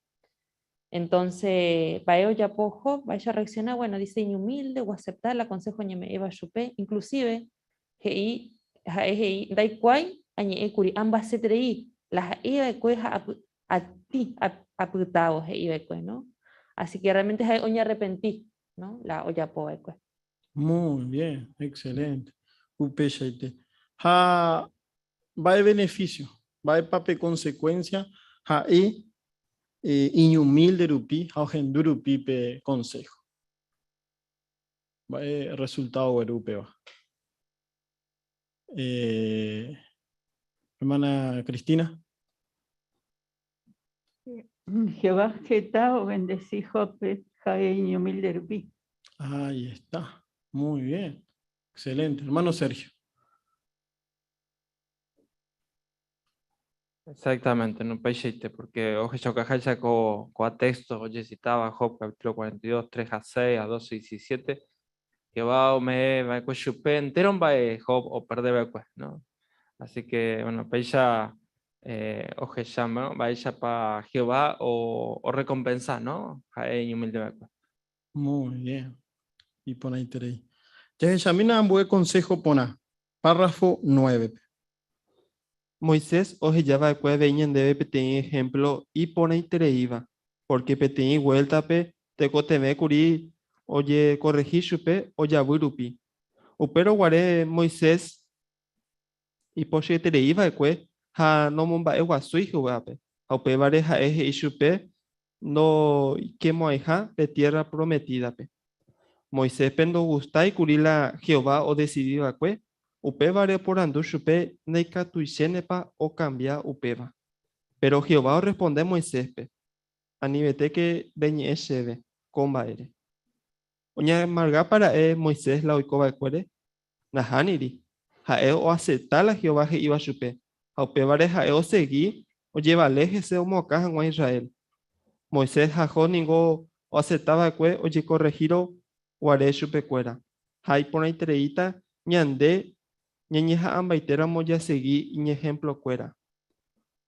Entonce, mba'e ojapo Job, mba'éicha orreacciona? Bueno, dice iñumilde, oacepta la consejo oñeme'ẽva chupe, inclusive he'i, ha'e he'i, ndaikuaái añe'ẽ kuri, ambyaseterei la ha'e va'ekue ha atĩ apytávo he'i va'ekue, no? Así que realmente ha'e oñearrepenti, no, la ojapo va'ekue. Muy bien, excelente. Upeichaite. Ha mba'e beneficio, mba'épa pe consecuencia ha'e iñumilde rupi ha ohendu rupi pe consejo? Mba'e resultado ogueru upéva? Hermana Cristina. Jehová heta obendeci Jóbpe ha'e iñumilde rupi. Ahí está. Muy bien. Excelente. Hermano Sergio. Exactamente, no upeichaite, porque ohechaukaháicha ko ko'ã texto ojecitáva Job capítulo 42, 3 a 6, a 12 y 17, Jehová ome'ẽ va'ekue chupe entero mba'e Job operde va'ekue, no? Así que, bueno, péicha eh, ohecha ¿no? mba'éichapa Jehová o, orrecompensa, ¿no? Ha'e iñumilde va'ekue. Muy bien. Iporãiterei. Jahechamína ambue consejo porã. Párrafo 9-pe. Moisés oheja va'ekue avei ñandéve peteĩ ehémplo iporãitereíva, pórke peteĩ vuéltape tekotevẽ kuri ojekorrehi chupe ojavy rupi. Upérõ guare Moisés ipochyeterei va'ekue ha nomomba'eguasúi Jehovápe, ha upévare ha'e he'i chupe ndoikemo'ãiha pe Tiérra Prometídape. Moiséspe ndogustái kuri la Jehová odesidi va'ekue, upévare oporandu chupe ndaikatuichénepa okambia upéva. Péro Jehová orresponde Moiséspe, Anivetéke reñe'ẽ chéve ko mba'ére. Oñamargápa ra'e Moisés la oiko va'ekuére? Nahániri. Ha'e oasepta la Jehová he'íva chupe, ha upévare ha'e osegi ojevale hese omoakã hag̃ua Israel. Moisés ha Job ningo oasepta va'ekue ojekorrehírõ guare chupekuéra, ha iporãitereíta ñande ñañeha'ãmbaitéramo jasegi iñehemplokuéra.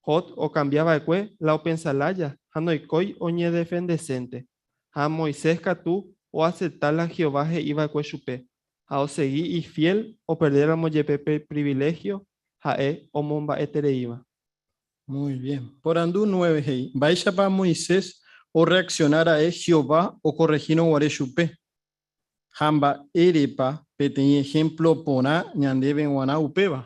Job okambia va'ekue la opensa lája ha ndoikói oñedefendesénte, ha Moisés katu oasepta la Jehová he'i va'ekue chupe, ha osegi ifiél operdéramo jepe pe priviléhio ha'e omomba'etereíva. Muy bien. Porandu nueve he'i, Mba'éichapa Moisés orreaksiona ra'e Jehová okorrehírõ guare chupe? Ha mba'érepa peteĩ ehémplo porã ñandéve g̃uarã upéva?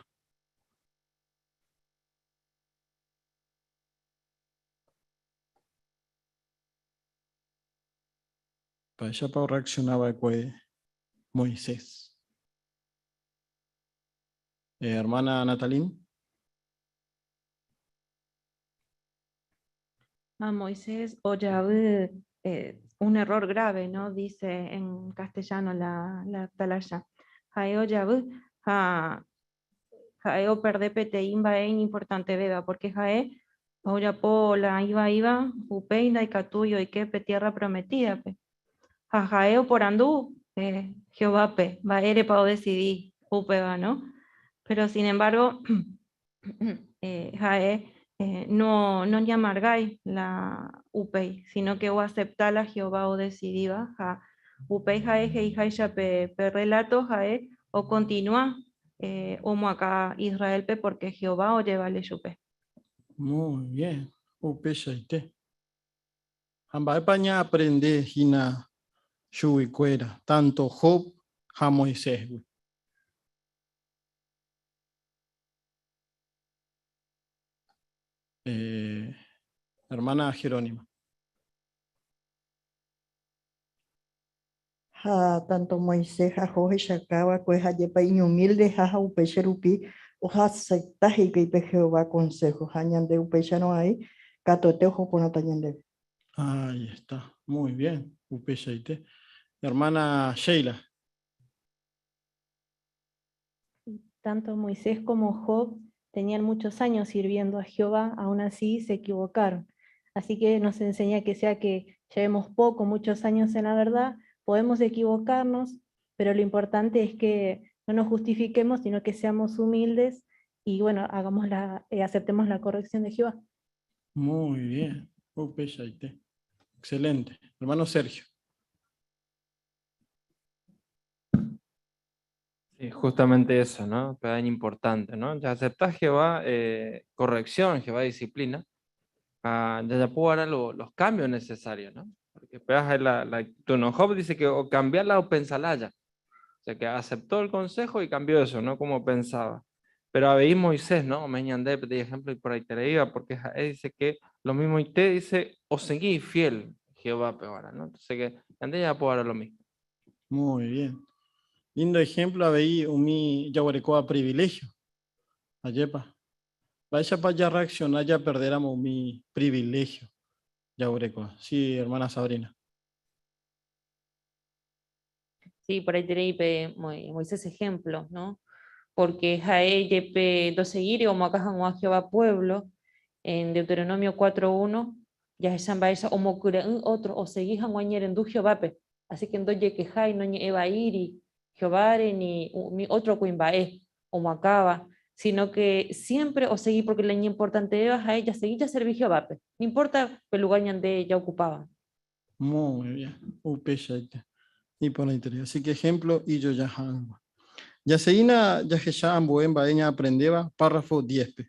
Mba'éichapa orreaksiona va'ekue Moisés? Hermana Natalín. A Moisés ojavy un error grave, ¿no? Dice en castellano la atalaya. Ha'e ojavy, ha ha'e operde peteĩ mba'e iñimportantevéva, porque ha'e ojapo la ivaíva upéi ndaikatúi oike pe tierra prometida-pe. Ha ha'e oporandu Jehovápe mba'érepa odecidi upéva, no? Pero sin embargo, ha'e no noñamargái la upéi, sino que oacepta la Jehová odecidíva ha upéi ha'e he'iháicha pe pe relato ha'e okontinua omoakã Israélpe porque Jehová ojevale chupe. Muy bien, upeichaite. Ha mba'épa ñaaprende hína chuguikuéra, tanto Job ha Moisésgui? Eh, hermana Jerónima. Ha tanto Moisés ha Job ohechauka va'ekue ha'épa iñumildeha ha upéicha rupi oasepta hikuái pe Jehová konsého ha ñande upéicharõ avei katuete oho porãta ñandéve. Ahí está, muy bien, upeichaite. Hermana Sheila. Tanto Moisés como Job tenían muchos años sirviendo a Jehová, aún así se equivocaron. Así que nos enseña que sea que llevemos poco, muchos años en la verdad, podemos equivocarnos, pero lo importante es que no nos justifiquemos, sino que seamos humildes y bueno, hagamos la, aceptemos la corrección de Jehová. Muy bien. Upeichaite. Excelente. Hermano Sergio. Sí, justamente eso, ¿no? Pero es importante, ¿no? Ya aceptás Jehová corrección, Jehová disciplina, ah, ya ya puedo dar los cambios necesarios, ¿no? Porque pegas la actitud, ¿no? Job dice que o cambiarla o pensarla ya. O sea, que aceptó el consejo y cambió eso, ¿no? Como pensaba. Pero ahí Moisés, ¿no? Me de ejemplo y por ahí te le iba, porque él dice que lo mismo y te dice, o seguí fiel Jehová, pero ahora, ¿no? Entonces que ande ya puedo dar lo mismo. Muy bien. Lindo ejemplo, avei umi jaguerekóva privilegio. Ajépa. Mba'éichapa jarreacciona japerdéramo umi privilegio jaguerekóva. Sí, hermana Sabrina. Sí, por ahí tenéis Moisés ejemplo, ¿no? Porque ha'e jepe ndoseguíri omoakã hag̃ua Jehová pueblo, en Deuteronomio 4.1, jahecha mba'éicha omokyre'ỹ otro osegi hag̃ua iñe'ẽrendu Jehovápe. Así que ndojekejái, noñe'ẽvaíri Jehováre ni umi otro kuimba'e omoakãva, sino que siempre osegi porque la iñimportantevéva ha'e jasegi jaservi Jehovápe, no importa pe lugar ñande jaokupáva. Muy bien, upeichaite. Iporãiterei. Así que ejemplo ijojaha hag̃ua. Jaseína jahecha ambue mba'e ñaaprendéva párrafo 10-pe.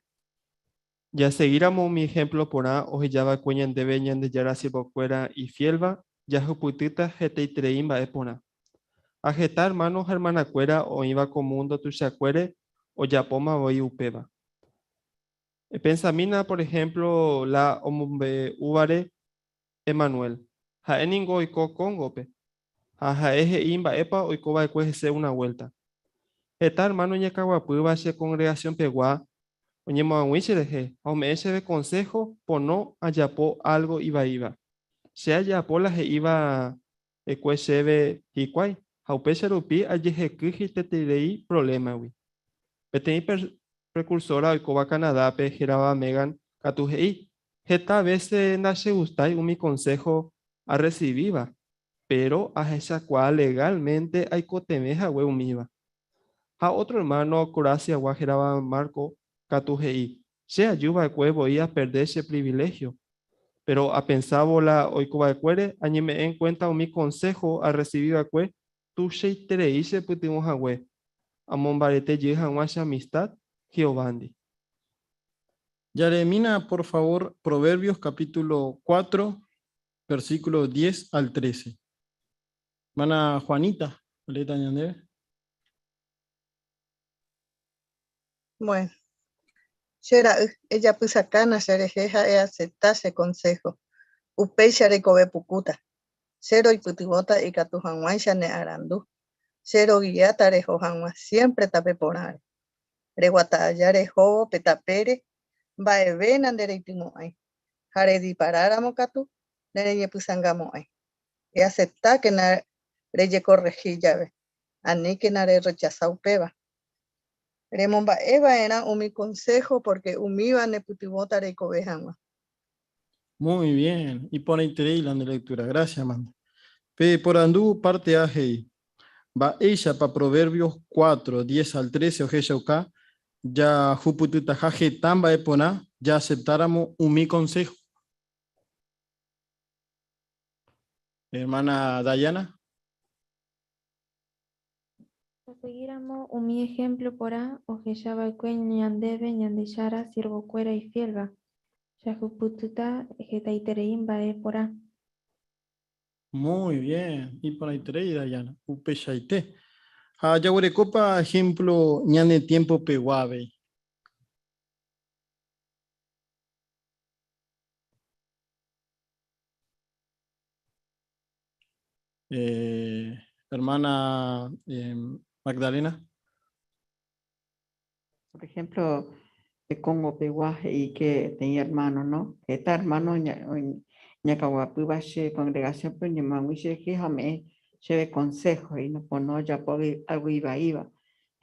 Jasegíramo umi ehémplo porã oheja va'ekue ñandéve Ñandejára siervokuéra ifiélva, jahupytýta hetaiterei mba'e porã. Ha heta ermáno ha ermanakuéra oĩva ko múndo tuichakuére ojapóma voi upéva. Epensamína por ehémplo la omombe'úvare Emmanuel. Ha'e ningo oiko Cóngope, ha ha'e he'i mba'épa oiko va'ekue hese una vuélta. Heta ermáno iñakãguapýva che kongregasionpegua oñemoag̃ui cherehe ha ome'ẽ chéve konsého pono ajapo álgo ivaíva. Che ajapo la he'íva va'ekue chéve hikuái ha upéicha rupi ajehekýi hetaiterei provlémagui. Peteĩ prekursóra oikóva Canadápe hérava Megan katu he'i, Heta vése ndachegustái umi konsého arresivíva, péro ahechakuaa legálmente aikotevẽ hague umíva. Ha ótro ermáno Croaciagua hérava Marko katu he'i, Che aju va'ekue voi aperde che priviléhio. Péro apensávo la oiko va'ekuére, añeme'ẽ enkuénta umi konsého arresivi va'ekue tuichaiterei chepytyvõ hague amombarete jey hag̃ua che amistad Jehovándi. Jaremína por favor Proverbios capítulo 4, versículo 10 al 13. Hermana Juanita, oleéta ñandéve. Bueno, che ra'y, ejapysakána che rehe ha easepta che konsého, upéicha rekove pukúta. Che roipytyvõta ikatu hag̃uáicha ne arandu, che rogiáta reho hag̃ua siémpre tape porãre. Reguata aja rehóvo pe tapére, mba'eve nandereitymo'ãi. Ha rediparáramo katu nereñepysangamo'ãi. Easeptákena rejekorrehi jave, aníkena rerrechasa upéva. Remomba'e va'erã umi konsého pórke umíva nepytyvõta reikove hag̃ua. Muy bien, iporãiterei la nde lectura. Gracias, Amanda. Pe porandu parte A he'i, Mba'éichapa Proverbios 4, 10 al 13 ohechauka jahupytytaha heta mba'e porã jaaseptáramo umi konsého? Hermana Dayana. Jasegíramo umi ehémplo porã oheja va'ekue ñandéve Ñandejára siervokuéra ifiélva, jahupytýta hetaiterei mba'e porã. Muy bien, iporãiterei Dayana, upeichaite. Ha jaguerekópa ehémplo ñane tiempopegua avei? Eh, hermana eh, Magdalena. Por ejemplo, pe Congo pegua he'i que peteĩ hermano, no? Heta hermano ñakaguapýva che congregación-pe oñemoag̃ui cherehe ha ome'ẽ chéve consejo, he'i no pono ojapo algo ivaíva.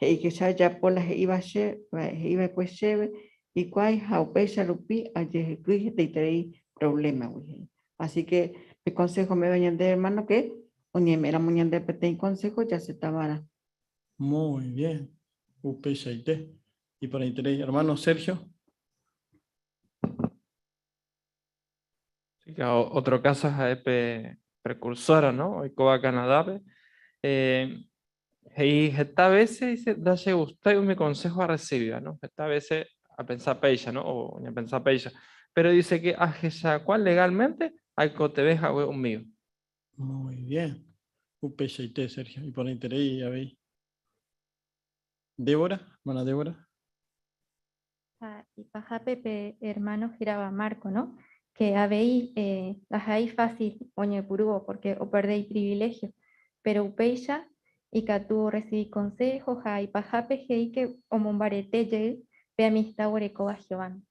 He'i que che ajapo la he'íva che, he'iva'ekue chéve hikuái ha upéicha rupi ajehekýi hetaiterei problema-gui, he'i. Así que pe consejo ome'ẽva ñande hermano que oñeme'ẽramo ñande peteĩ consejo jasetava'erã. Muy bien, upeichaite. Iporãiterei. Hermano Sergio. Sí, claro, otro caso es pe precursora, ¿no? Oikóva Canadápe. Eh, he'i heta veces dice, ndachegustái umi consejo arrecibíva, ¿no? Heta veces apensa péicha, ¿no? O ñapensa péicha. Pero dice que ahechakuaa legalmente aikotevẽ hague umíva. Muy bien. Upeichaite, Sergio. Iporãiterei avei. Débora, hermana Débora. Ha ipahápe pe ermáno hérava Marco, no? Ke avei ndaha'éi fásil oñepyrũvo pórke operde ipriviléhio. Péro upéicha ikatu orresivi konsého ha ipahápe he'i ke omombarete jey pe amista oguerekóva Jehovándi.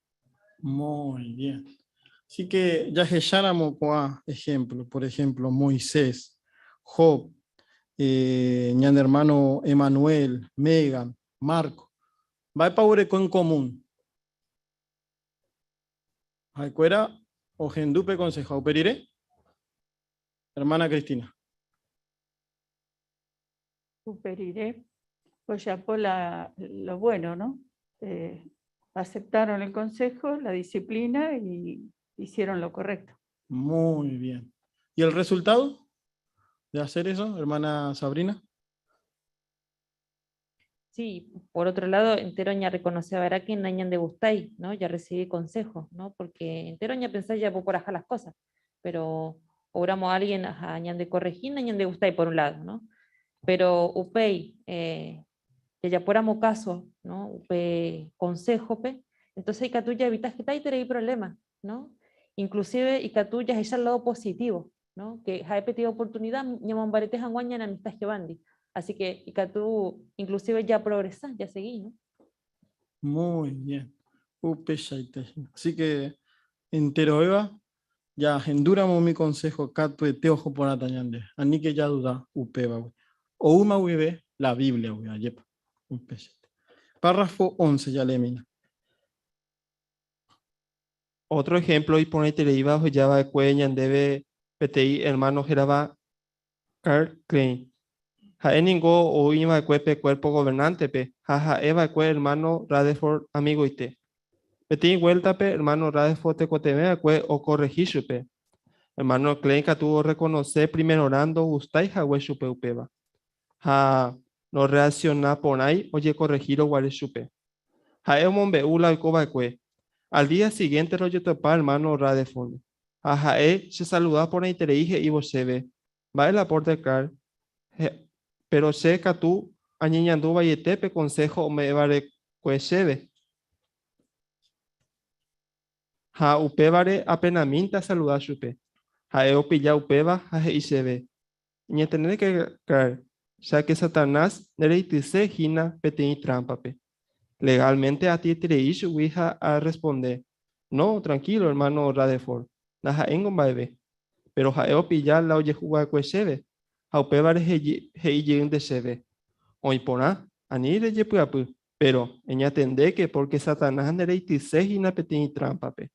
Muy bien. Así que jahecháramo ko'ã ejemplo, por ejemplo, Moisés, Job, eh, ñane hermano Emanuel, Megan, Marco, mba'épa oguereko en común? Ha'ekuéra ohendu pe consejo. Upe rire, hermana Cristina. Upe rire ojapo la, lo bueno, ¿no? Eh, aceptaron el consejo, la disciplina y hicieron lo correcto. Muy bien. ¿Y el resultado de hacer eso, hermana Sabrina? Sí, por otro lado, entero ña reconoce a que ñan de gustai, ¿no? Ya recibí consejo, ¿no? Porque entero ña pensáis ya por ajar las cosas, pero obramos a alguien a ñan de corregir, ñan de gustai por un lado, ¿no? Pero upei, eh, ya poramos caso, ¿no? Upe consejo, pe, entonces ikatu ya evitas que tai problema, ¿no? Inclusive ikatu ya es el lado positivo, ¿no? Que ha'e peteĩ oportunidad ñamombarete hag̃ua ñane amistad Jehovándi. Así que ikatu inclusive ya progresá, ya seguí, ¿no? Muy bien. Upeichaite. Así que enterovéva jahendúramo umi consejo katuete oho porãta ñande. Aníke jaduda upévagui. Oúma guive la Biblia-gui, ajépa. Upeichaite. Párrafo 11 jaleemína. Ótro ehémplo iporãitereíva oheja va'ekue ñandéve peteĩ ermáno hérava Karl Klein. Ha'e ningo oĩ va'ekue pe Kuérpo Governántepe ha ha'e va'ekue ermáno Rutherford amigoite. Peteĩ vuéltape ermáno Rutherford tekotevẽ va'ekue okorrehi chupe. Ermáno Klein katu orrekonose primerorã ndogustái hague chupe upéva, ha norreaksiona porãi ojekorrehírõ guare chupe. Ha'e omombe'u la oiko va'ekue, Al día siguiente rojotopa ermáno Rutherford, ha ha'e chesaluda porãiterei he'ívo chéve, Mba'e la aporte Karl? Péro che katu añeñandu vaiete pe konsého ome'ẽva'ekue chéve. Ha upévare apenamínte asaluda chupe. Ha'e opilla upéva ha he'i chéve, Eñentendéke Karl, cháke Satanás ndereityse hína peteĩ trámpape. Legálmente atĩeterei chugui ha arresponde. No, tranquilo, hermano Rutherford, ndaha'éingo mba'eve. Péro ha'e opilla la ojehu va'ekue chéve, ha upévare he'i jeýnte chéve, Oĩ porã, ani rejepy'apy, péro eñatendéke pórke Satanás ndereityse hína peteĩ trámpape.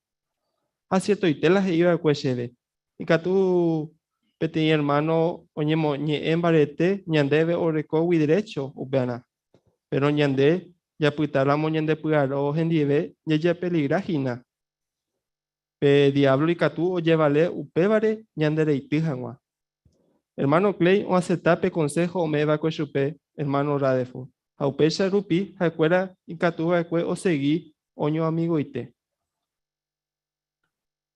Ha siertoite la he'i va'ekue chéve, ikatu peteĩ ermáno oñemoñe'ẽ mbarete ñandéve orekógui derécho upearã. Péro ñande japytáramo ñandepy'aro hendive jajapeligra hína. Pe Diablo ikatu ojevale upévare ñandereity hag̃ua. Ermáno Klein oasepta pe konsého ome'ẽ va'ekue chupe ermáno Rutherford, ha upéicha rupi ha'ekuéra ikatu va'ekue osegi oñoamigoite.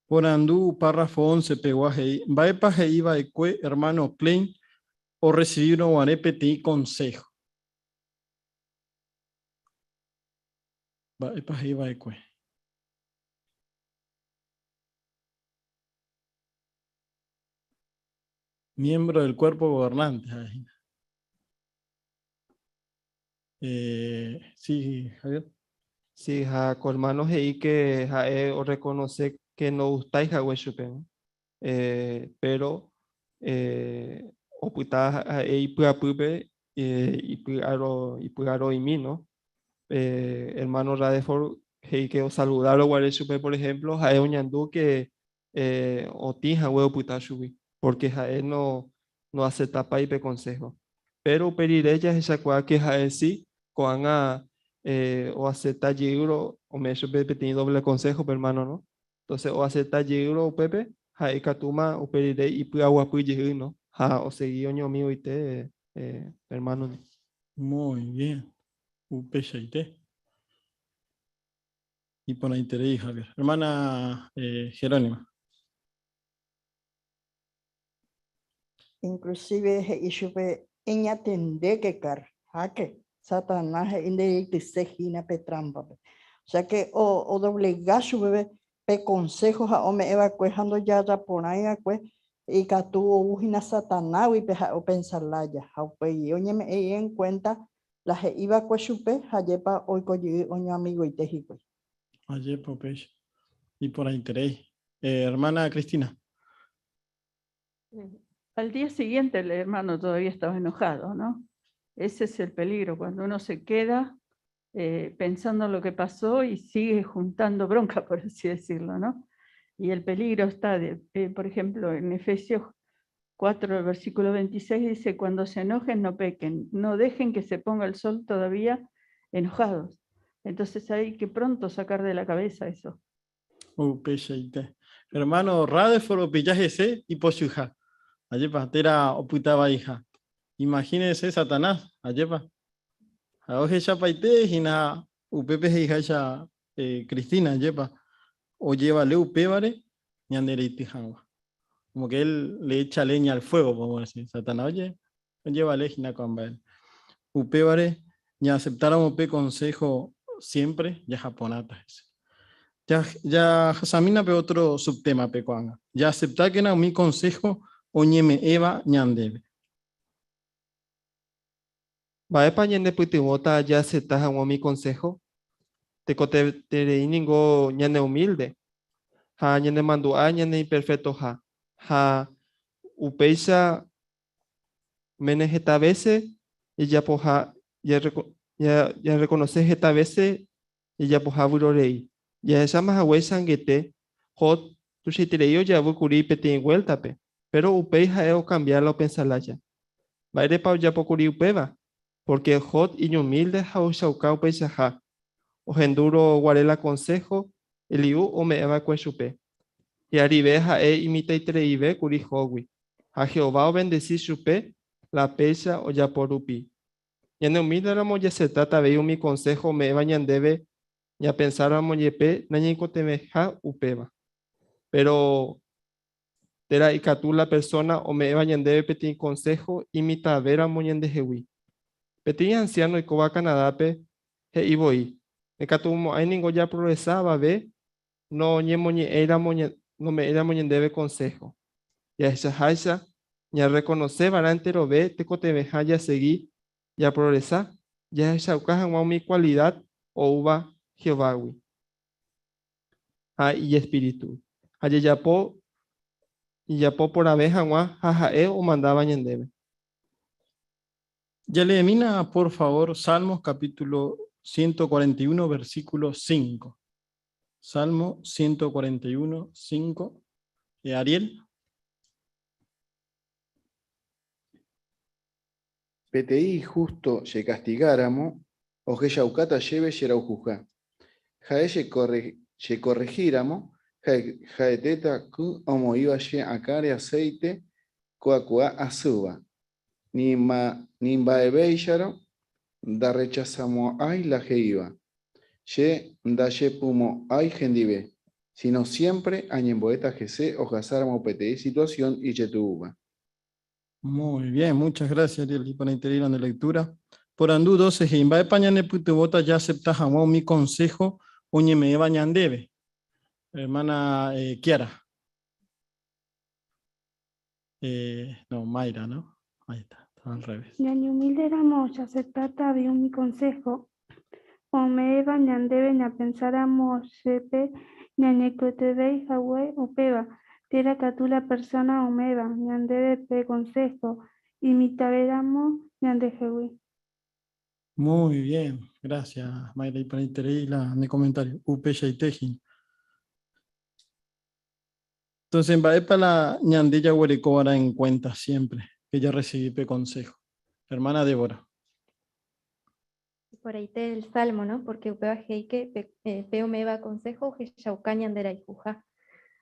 Porandu párrafo once pegua he'i, Mba'épa he'i va'ekue ermáno Klein orresivírõ guare peteĩ konsého? Mba'épa he'i va'ekue? Miembro del cuerpo gobernante, ha'e hína. Eh, sí, Javier. Sí, ha ko hermano he'i que ha'e orrekonose que ndogustái hague chupe, no? Eh, pero eh, opyta ha'e ipy'apýpe eh, ipy'aro, ipy'aro'imi, no? Eh, hermano Rutherford he'i que osaludárõ guare chupe, por ejemplo, ha'e oñandu que eh, otĩ hague opyta chugui, porque ha'e no, noaceptapái pe consejo. Pero upe rire jahechakuaa que ha'e si, ko'ág̃a eh, oacepta jeýrõ ome'ẽ chupe peteĩ doble consejo pe hermano, no? Entonces oacepta jeýrõ upépe, ha'e ikatúma upe rire ipy'aguapy jey, no? Ha osegi oñoamigoite eh, hermano-ndi. Muy bien. Upeichaite. Iporãiterei, Javier. Hermana eh, Jerónima. Inclusive he'i chupe eñatendéke Carl, háke Satanás he'i ndereityse hína pe trámpape. O sea que odoblega chupe pe consejo ha ome'ẽ va'ekue ha ndojajaporãi va'ekue ikatu ou hína Satanágui pe ha'e opensa lája. Ha upéi oñeme'ẽ en cuenta la he'i va'ekue chupe ha ajépa oiko jey oñoamigoite hikuái. Ajépa upéicha. Iporãiterei. Hermana Cristina. Al día siguiente el hermano todavía estaba enojado, ¿no? Ese es el peligro, cuando uno se queda eh, pensando en lo que pasó y sigue juntando bronca, por así decirlo, ¿no? Y el peligro está, de, eh, por ejemplo, en Efesios 4, el versículo 26 dice, cuando se enojen no pequen, no dejen que se ponga el sol todavía enojados. Entonces hay que pronto sacar de la cabeza eso. Upeichaite. Hermano Rutherford opilla hese ipochyha. Ajépa, térã opyta vaiha. Imagínese Satanás, ajépa. Ha ohechapaite hína upépe he'iháicha eh, Cristina, ajépa. Ojevale upévare ñande reity hag̃ua. Como que él le echa leña al fuego, podemos decir. Satanás oye, ojevale hína ko'ã mba'ére. Upévare ñaaceptáramo pe consejo siempre jaha porãta hese. Ja, jahasamína pe otro subtema-pe ko'ág̃a. Jaaceptákena umi consejo oñeme'ẽva ñandéve. Mba'épa ñanepytyvõta jaacepta hag̃ua umi consejo? Tekotevẽterei ningo ñaneumilde ha ñanemandu'a ñaneimperfectoha, ha upéicha Mene heta vése jajapoha jarrekonose heta vése jajapoha vyrorei. Jahecháma haguéicha angete, Job tuichaiterei ojavy kuri peteĩ vuéltape, péro upéi ha'e okambia la opensa lája. Mba'érepa ojapo kuri upéva? Pórke Job iñumílde ha ohechauka upeichaha, ohendúrõ guare la konsého Eliú ome'ẽ va'ekue chupe. Hi'arive ha'e imitãitereive kuri Jóbgui, ha Jehová ovendesi chupe la péicha ojapo rupi. Ñaneumílderamo jaaseptáta avei umi konsého ome'ẽva ñandéve ñapensáramo jepe nañaikotevẽha upéva. Péro térã ikatu la persóna ome'ẽva ñandéve peteĩ konsého imitãvéramo ñandehegui. Peteĩ ansiáno oikóva Canadápe he'i voi, Ndaikatumo'ãi ningo japrogresa avave noñemoñe'ẽiramo nome'ẽiramo ñandéve konsého. Jahechaháicha, ñarrekonose va'erã enterove tekotevẽha jasegi japrogresa jahechauka hag̃ua umi kualida oúva Jehovágui. Ha ijespíritu. Ha jajapo jajapo porãve hag̃ua ha ha'e omandáva ñandéve. Jaleemína, por favor, Salmos capítulo 141, versículo 5. Salmo 141, 5. Ariel. Peteĩ ihústo chekastigáramo, ohechaukáta chéve cherayhuha. Ha'e chekorrehíramo, ha'etéta ku omoĩva che akãre aséite kuakuaa asýva. Ni mba'evéicharõ ndarrechasamo'ãi la he'íva. Che ndachepumo'ãi hendive, síno siémpre añembo'éta hese ohasáramo peteĩ situasión ijetu'úva. Muy bien, muchas gracias, Ariel, iporãiterei la nde lectura. Porandu 12 he'i, Mba'épa ñanepytyvõta jaasepta hag̃ua umi konsého oñeme'ẽva ñandéve? Hermana Kiara. No, Mayra, no? Ahí está, está al revés. Ñañehumílderamo jaaseptáta avei umi konsého ome'ẽva ñandéve ñapensáramo jepe ñañeikotevẽi hague upéva, térã katu la persóna ome'ẽva ñandéve pe konsého imitãvéramo ñandehegui. Muy bien, gracias Mayra, iporãiterei la ne comentario. Upeichaite hína. Entonces, mba'épa la ñande jaguerekova'erã en cuenta siempre que jarrecibi pe consejo? Hermana Débora. Iporãite el Salmo, no? Porque upéva he'i que pe ome'ẽva consejo ohechauka ñande rayhuha.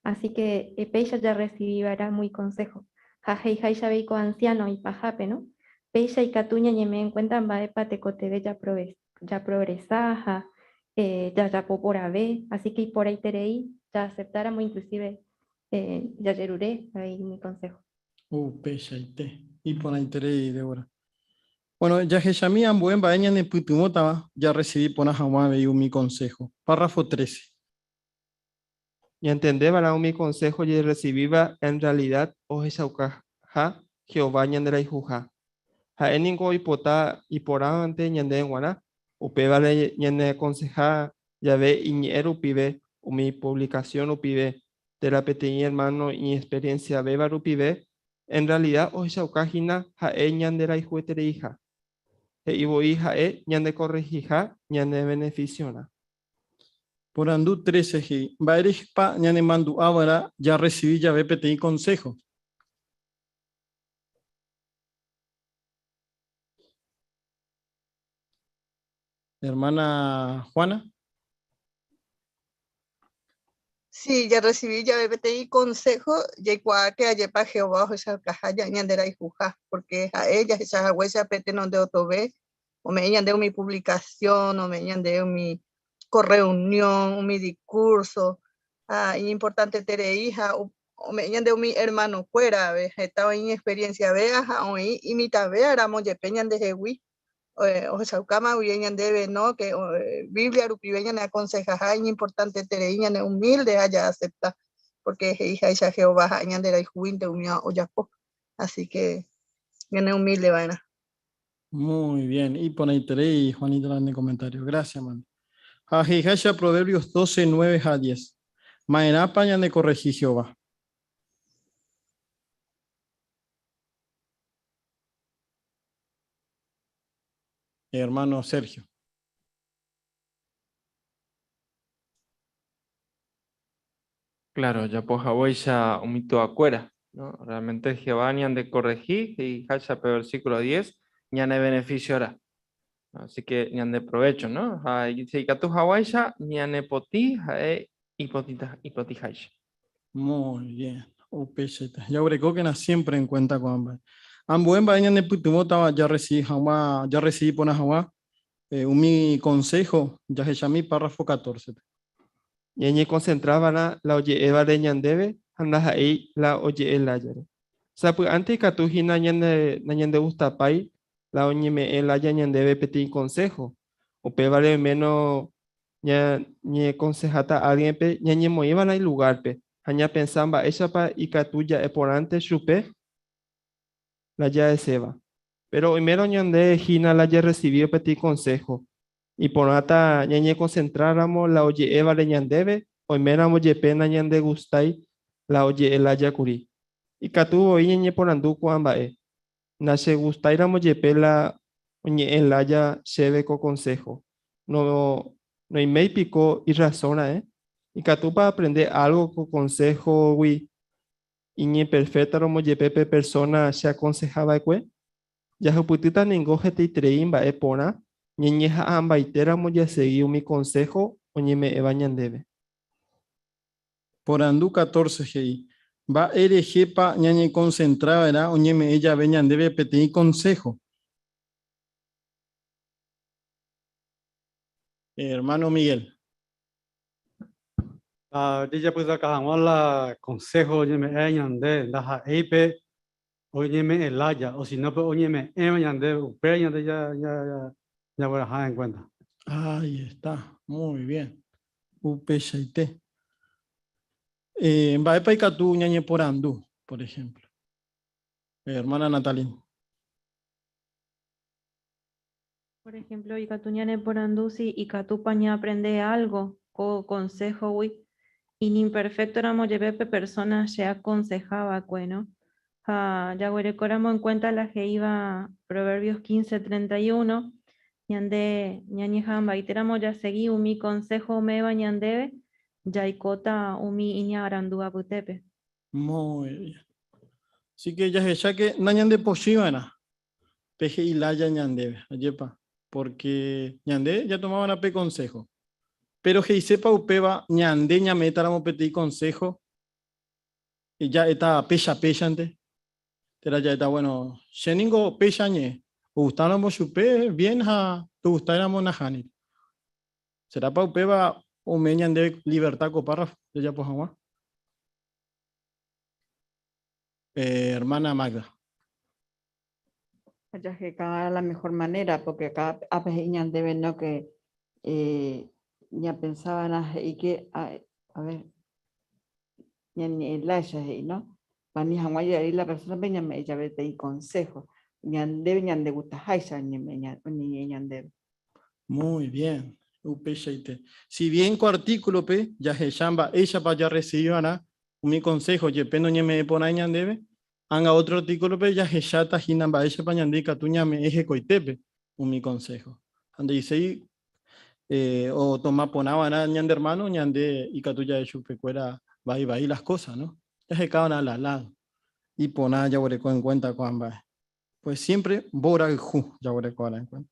Así que péicha jarrecibiva'erã muy consejo. Ha he'iháicha avei ko anciano ipahápe, no? Péicha ikatu ñañeme'ẽ en cuenta mba'épa tekotevẽ japrogresa ha jajapo porãve. Así que iporãiterei jaaceptáramo inclusive jajerure avei umi consejo. Upeichaite. Iporãiterei, Débora. Bueno, jahechami ambue mba'e ñanepytyvõtava jarresivi porã hag̃ua avei umi konsého. Párrafo 13. Ñantendeva'erã umi konsého jerresivíva en realidad ohechaukaha Jehová ñanderayhuha. Ha'e ningo oipota iporãvante ñandéve g̃uarã, upévare ñaneakonseha jave iñe'ẽ rupive, umi puvlikasión rupive, térã peteĩ ermáno iñexperiensiavéva rupive, en realida ohechauka hína ha'e ñanderayhuetereiha. He'i voi ha'e ñandekorrehiha ñane venefisiorã. Porandu 13 he'i, Mba'érehepa ñanemandu'a va'erã jarresivi jave peteĩ konsého? Hermana Juana. Sí, jarresivi jave peteĩ konsého, jaikuaa ke ajépa Jehová ohechaukaha ñanderayhuha, pórke ha'e jahecha haguéicha pe tenonde otove, ome'ẽ ñande umi puvlikasión, ome'ẽ ñande umi ko rreunión, umi diskúrso, ha iñimportanteterei ha ome'ẽ ñande umi ermanokuéra ave, heta oĩ iñexperiensiavéva ha oĩ imitãvévaramo jepe ñandehegui, ohechaukáma guive ñandéve no que Biblia rupive ñane akonsehaha iñimportanteterei ñane humilde ha ja'asepta porque he'iháicha Jehová ha'e ñanderayhúinte umíva ojapo así que ñane humilde va'erã. Muy bien, iporãiterei Juanita la ne comentario. Gracias, man. Ha he'iháicha Proverbios 12, 9 ha 10. Ma'erãpa ñanekorrehi Jehová? Hermano Sergio. Claro, ojapo haguéicha umi tuakuéra, no? Realmente Jehová ñandekorrehi he'iháicha pe versículo 10, ñane beneficiorã. Así que ñande provecho, no? Ha ikatu haguáicha ñanepotĩ ha'e ipotĩta ipotĩháicha. Muy bien, upeichaite. Jaguerekókena siempre en cuenta ko'ã mba'e. Ambue mba'e ñanepytyvõtava jarresivi hag̃ua, jarresivi porã hag̃ua umi konsého jahechami párrafo 14-pe. Ñañekonsentra va'erã la oje'évare ñandéve ha ndaha'éi la oje'e lájare. Sapy'ánte ikatu hína ñande nañandegustapái la oñeme'ẽ lája ñandéve peteĩ konsého. Upévare oiméno ñañekonseháta álgienpe ñañemoĩ va'erã ilugárpe ha ñapensa mba'éichapa ikatu ja'e porãnte chupe la ja'eséva. Péro oimérõ ñande hína la jarresivíva peteĩ konsého, iporãta ñañekonsentráramo la oje'évare ñandéve Oiméramo jepe nañandegustái la oje'e lája kuri. Ikatu voi ñañeporandu ko'ã mba'e, Nachegustáiramo jepe la oñe'ẽ lája chéve ko konsého, no noiméi piko irrasón ra'e? Ikatúpa aaprende álgo ko konséhogui iñimperféktaramo jepe pe persóna cheakonseha va'ekue? Jahupytýta ningo hetaiterei mba'e porã ñañeha'ãmbaitéramo jasegi umi konsého oñeme'ẽva ñandéve. Porandu 14 he'i, Mba'e rehépa ñañekonsentra va'erã oñeme'ẽ jave ñandéve peteĩ konsého? Hermano Miguel. Ha jejapysaka hag̃ua la konsého oñeme'ẽ ñande ndaha'éi pe oñeme'ẽ lája, o si no pe oñeme'ẽva ñandéve, upéva ñande jagueraha en cuenta. Ahí está, muy bien. Upeichaite. Mba'épa ikatu ñañeporandu, por ejemplo? Hermana Natalin. Por ejemplo, ikatu ñaneporandu si ikatúpa ñaaprende algo ko konséhogui iñimperféktoramo jepe pe persóna cheakonseha va'ekue, no? Ha jaguerekóramo en cuenta la he'íva Proverbios 15, 31, ñande ñañeha'ãmbaitéramo jasegi umi konsého ome'ẽva ñandéve, jaikóta umi iñarandu apytépe. Muy bien. Así que jahecháke nañandepochyiva'erã pe he'i lája ñandéve, ajépa? Porque ñande jatomava'erã pe consejo. Pero he'isépa upéva ñande ñame'ẽtaramo peteĩ consejo ja'éta péicha péichante? Térã ja'éta, bueno, che ningo péicha añe'ẽ, ogustáramo chupe bien ha ndogustáiramo nahániri. Serápa upéva ome'ẽ ñandéve libertad ko párrafo jajapo hag̃ua? Hermana Magda. Jaheka la mejor manera, porque acá ápe he'i ñandéve no que ñapensava'erã he'i que a ver ñañe'ẽ lája he'i no, ani hag̃ua ja'e la persona-pe ñame'ẽ jave peteĩ consejo, ñandéve ñandegustaháicha oñeñe'ẽ ñandéve. Muy bien, upeichaite. Si bien ko artículo-pe jahecha mba'éichapa jarrecibiva'erã umi consejo jepe noñeme'ẽ porãi ñandéve, Ág̃a ótro artíkulope jahecháta hína mba'éichapa ñande ikatu ñame'ẽ hekoitépe umi konsého. Ha nde'iséi otoma porã va'erã ñande ermáno, ñande ikatu ja'e chupekuéra vai vai las kósa, no? Jaheka va'erã la ládo. Iporã jaguereko en kuénta ko'ã mba'e. Pues siémpre mborayhu jaguereko va'erã en kuénta.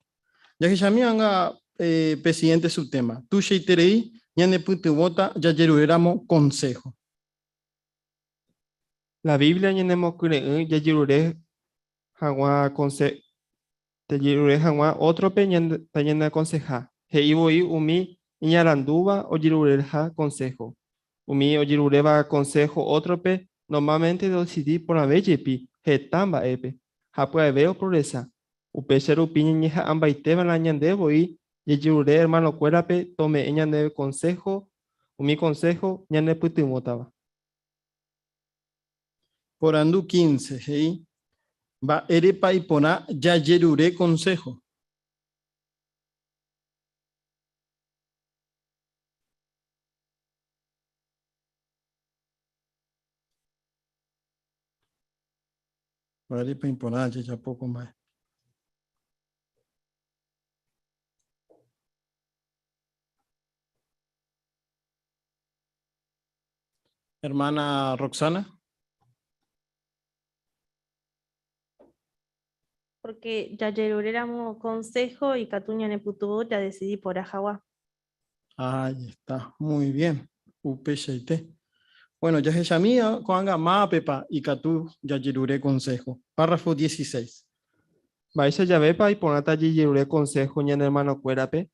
Jahechami ág̃a pe sigiénte subtéma, Tuichaiterei ñanepytyvõta jajeruréramo konsého. La Biblia ñanemokyre'ỹ jajerure hag̃ua jajerure hag̃ua ótrope tañaneakonseha. He'i voi umi iñarandúva ojerureha konsého. Umi ojeruréva konsého ótrope normálmente odesidi porãve jepi heta mba'épe ha pya'eve oprogresa. Upéicha rupi ñañeha'ãmbaiteva'erã ñande voi jajerure ermanokuérape tome'ẽ ñandéve konsého, umi konsého ñanepytyvõtava. Porandu 15, he'i, Mba'érepa iporã jajerure konsého? Mba'érepa iporã jajapo ko mba'e? Hermana Roxana. Porque jajeruréramo consejo ikatu ñanepytyvõ jadecidi porã hag̃ua. Ahí está, muy bien. Upeichaite. Bueno, jahechami ko'ág̃a mávapepa ikatu jajerure consejo. Párrafo 16. Mba'éicha javépa iporãta jajerure consejo ñane hermanokuérape?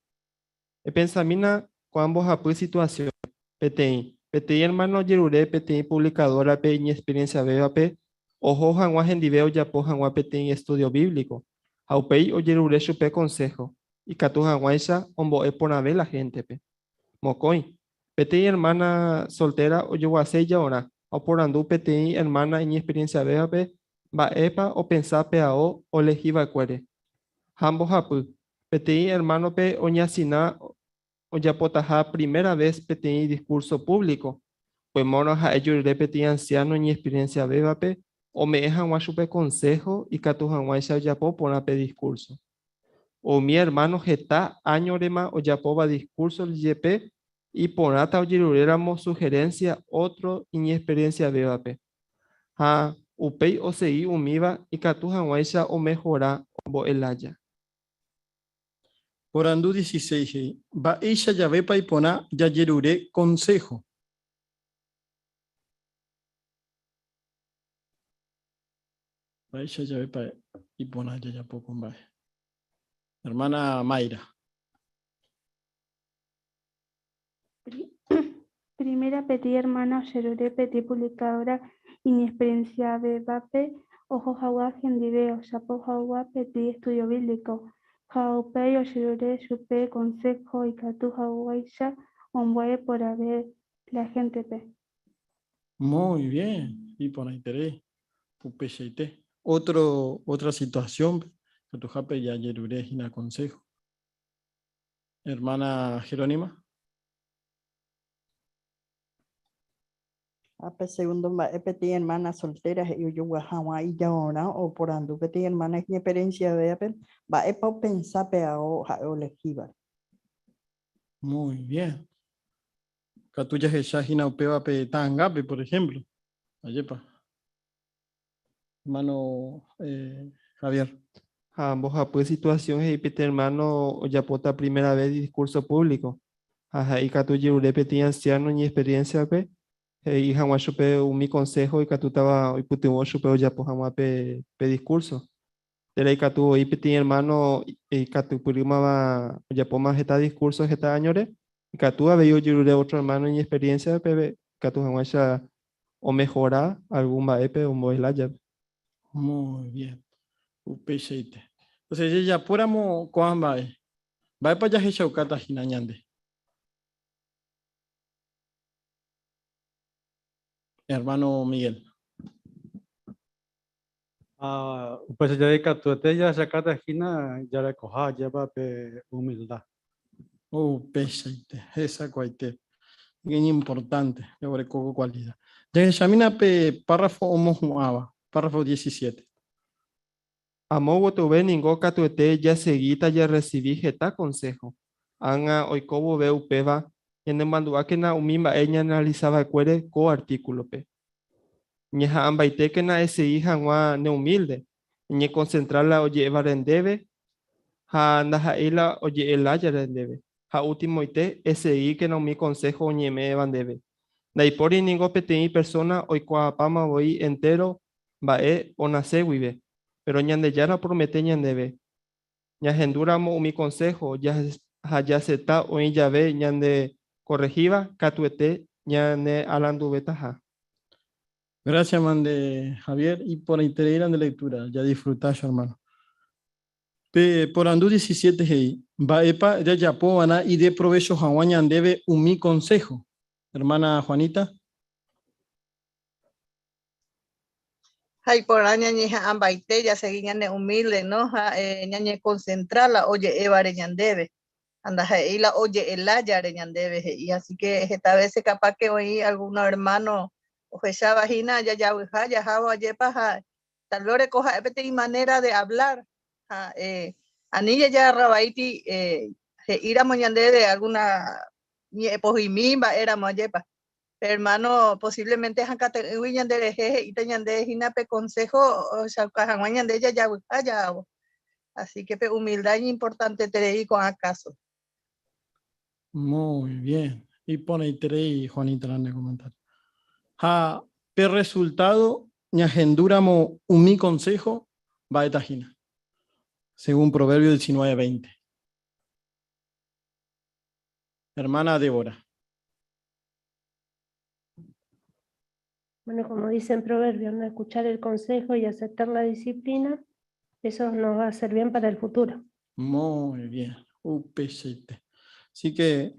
Epensamína ko'ã mbohapy situasión. Peteĩ, peteĩ ermáno ojerure peteĩ puvlikadórape iñexperiensiavévape oho hag̃ua hendive ojapo hag̃ua peteĩ estúdio bíblico, ha upéi ojerure chupe konsého ikatu hag̃uáicha ombo'e porãve la héntepe. Mokõi, peteĩ ermána soltéra ojoguase ijaorã ha oporandu peteĩ ermána iñexperiensiavévape mba'épa opensa pe ao olehi va'ekuére. Ha mbohapy, Peteĩ ermánope oñeasina ojapotaha primera vez peteĩ discurso público, upémarõ ha'e jerure peteĩ anciano iñexperienciavévape ome'ẽ hag̃ua chupe consejo ikatu hag̃uáicha ojapo porã pe discurso. Umi hermano heta áñorema ojapóva discurso jepe iporãta ojeruréramo sugerencia ótro iñexperienciavévape, ha upéi osegi umíva ikatu hag̃uáicha omehora ombo'e lája. Porandu 16 he'i, Mba'éicha javépa iporã jajerure consejo? Mba'éicha javépa iporã jajapo ko mba'e? Hermana Mayra. Primera peteĩ hermana ojerure peteĩ publicadora iñexperienciavévape oho hag̃ua hendive ojapo hag̃ua peteĩ estudio bíblico, ha upéi ojerure chupe consejo ikatu hag̃uáicha ombo'e porãve la héntepe. Muy bien, iporãiterei upeichaite. Otro, otra situación-pe, katuhápe jajerure hína consejo. Hermana Jerónima. Ha pe segundo mba'e peteĩ hermana soltera he'i ojogua hag̃ua ijaorã oporandu peteĩ hermana iñexperienciavévape mba'épa opensa pe ao ha'e olegívare. Muy bien. Katu jahecha hína upéva pe ta'angápe, por ejemplo. Ajépa. Hermano Javier. Ha mbohapy situación he'i peteĩ hermano ojapóta primera vez discurso público. Ha ha'e ikatu ojerure peteĩ anciano iñexperiencia-pe he'i hag̃ua chupe umi consejo ikatútava oipytyvõ chupe ojapo hag̃ua pe discurso. Térã ikatu voi peteĩ hermano ikatupyrýmava ojapóma heta discurso heta áñore, ikatu avei ojerure otro hermano iñexperiencia-pe ikatu hag̃uáicha omehora algún mba'épe ombo'e lájape. Muy bien. Upeichaite. Entonces, jajapóramo ko'ã mba'e, mba'épa jahechaukáta hína ñande? Hermano Miguel. Ha upéicha jave katuete jahechakáta hína jarekoha ajépa pe humildad. Upeichaite, hesakuaite. Iñimportánte jaguereko ko kualida. Jahechamína pe párrafo omohu'ãva, párrafo 17. Amo gotyove ningo katuete jasegíta jarresivi heta konsého. Ág̃a oiko vove upéva, ñanemandu'ákena umi mba'e ñaanalisa va'ekuére ko artíkulope. Ñeha'ãmbaitékena esegi hag̃ua neumílde, eñekonsentra la oje'évare ndéve ha ndaha'éi la oje'e lájare ndéve. Ha ultimoite, esegíkena umi konsého oñeme'ẽva ndéve. Ndaipóri ningo peteĩ persóna oikuaapáma voi entéro mba'e onase guive, péro Ñandejára opromete ñandéve, Ñahendúramo umi konsého ha jaseta oĩ jave ñandekorrehíva, katuete ñanearanduvetaha. Gracias mande Javier, iporãitereíra nde lectura, jadisfruta che hermano. Pe porandu 17 he'i, Mba'épa jajapova'erã ideprovecho hag̃ua ñandéve umi consejo? Hermana Juanita. Ha iporã ñañeha'ãmbaite jasegi ñane humilde, no? Ha ñañekonsentra la oje'évare ñandéve. Ha ndaha'éi la oje'e lájare ñandéve he'i. Así que heta vése capaz que oĩ alguno hermano ohecháva hína jajavyha jahávo ajépa ha tal vez oreko ha'e peteĩ manera de hablar ha ani jajarravaíti he'íramo ñandéve alguna ñe'ẽpohyimi mba'éramo ajépa. Pe hermano posiblemente hakate'ỹgui ñanderehe he'íta ñande hína pe consejo ohechauka hag̃ua ñande jajavyha jahávo. Así que pe humildad iñimportanteterei ko'ã caso. Muy bien. Iporãiterei Juanita la ne comentario. Ha pe resultado ñahendúramo umi consejo mba'éta hína. Según Proverbios 19:20. Hermana Débora. Bueno, como dice en Proverbios, no escuchar el consejo y aceptar la disciplina, eso nos va a hacer bien para el futuro. Muy bien, upeichaite. Así que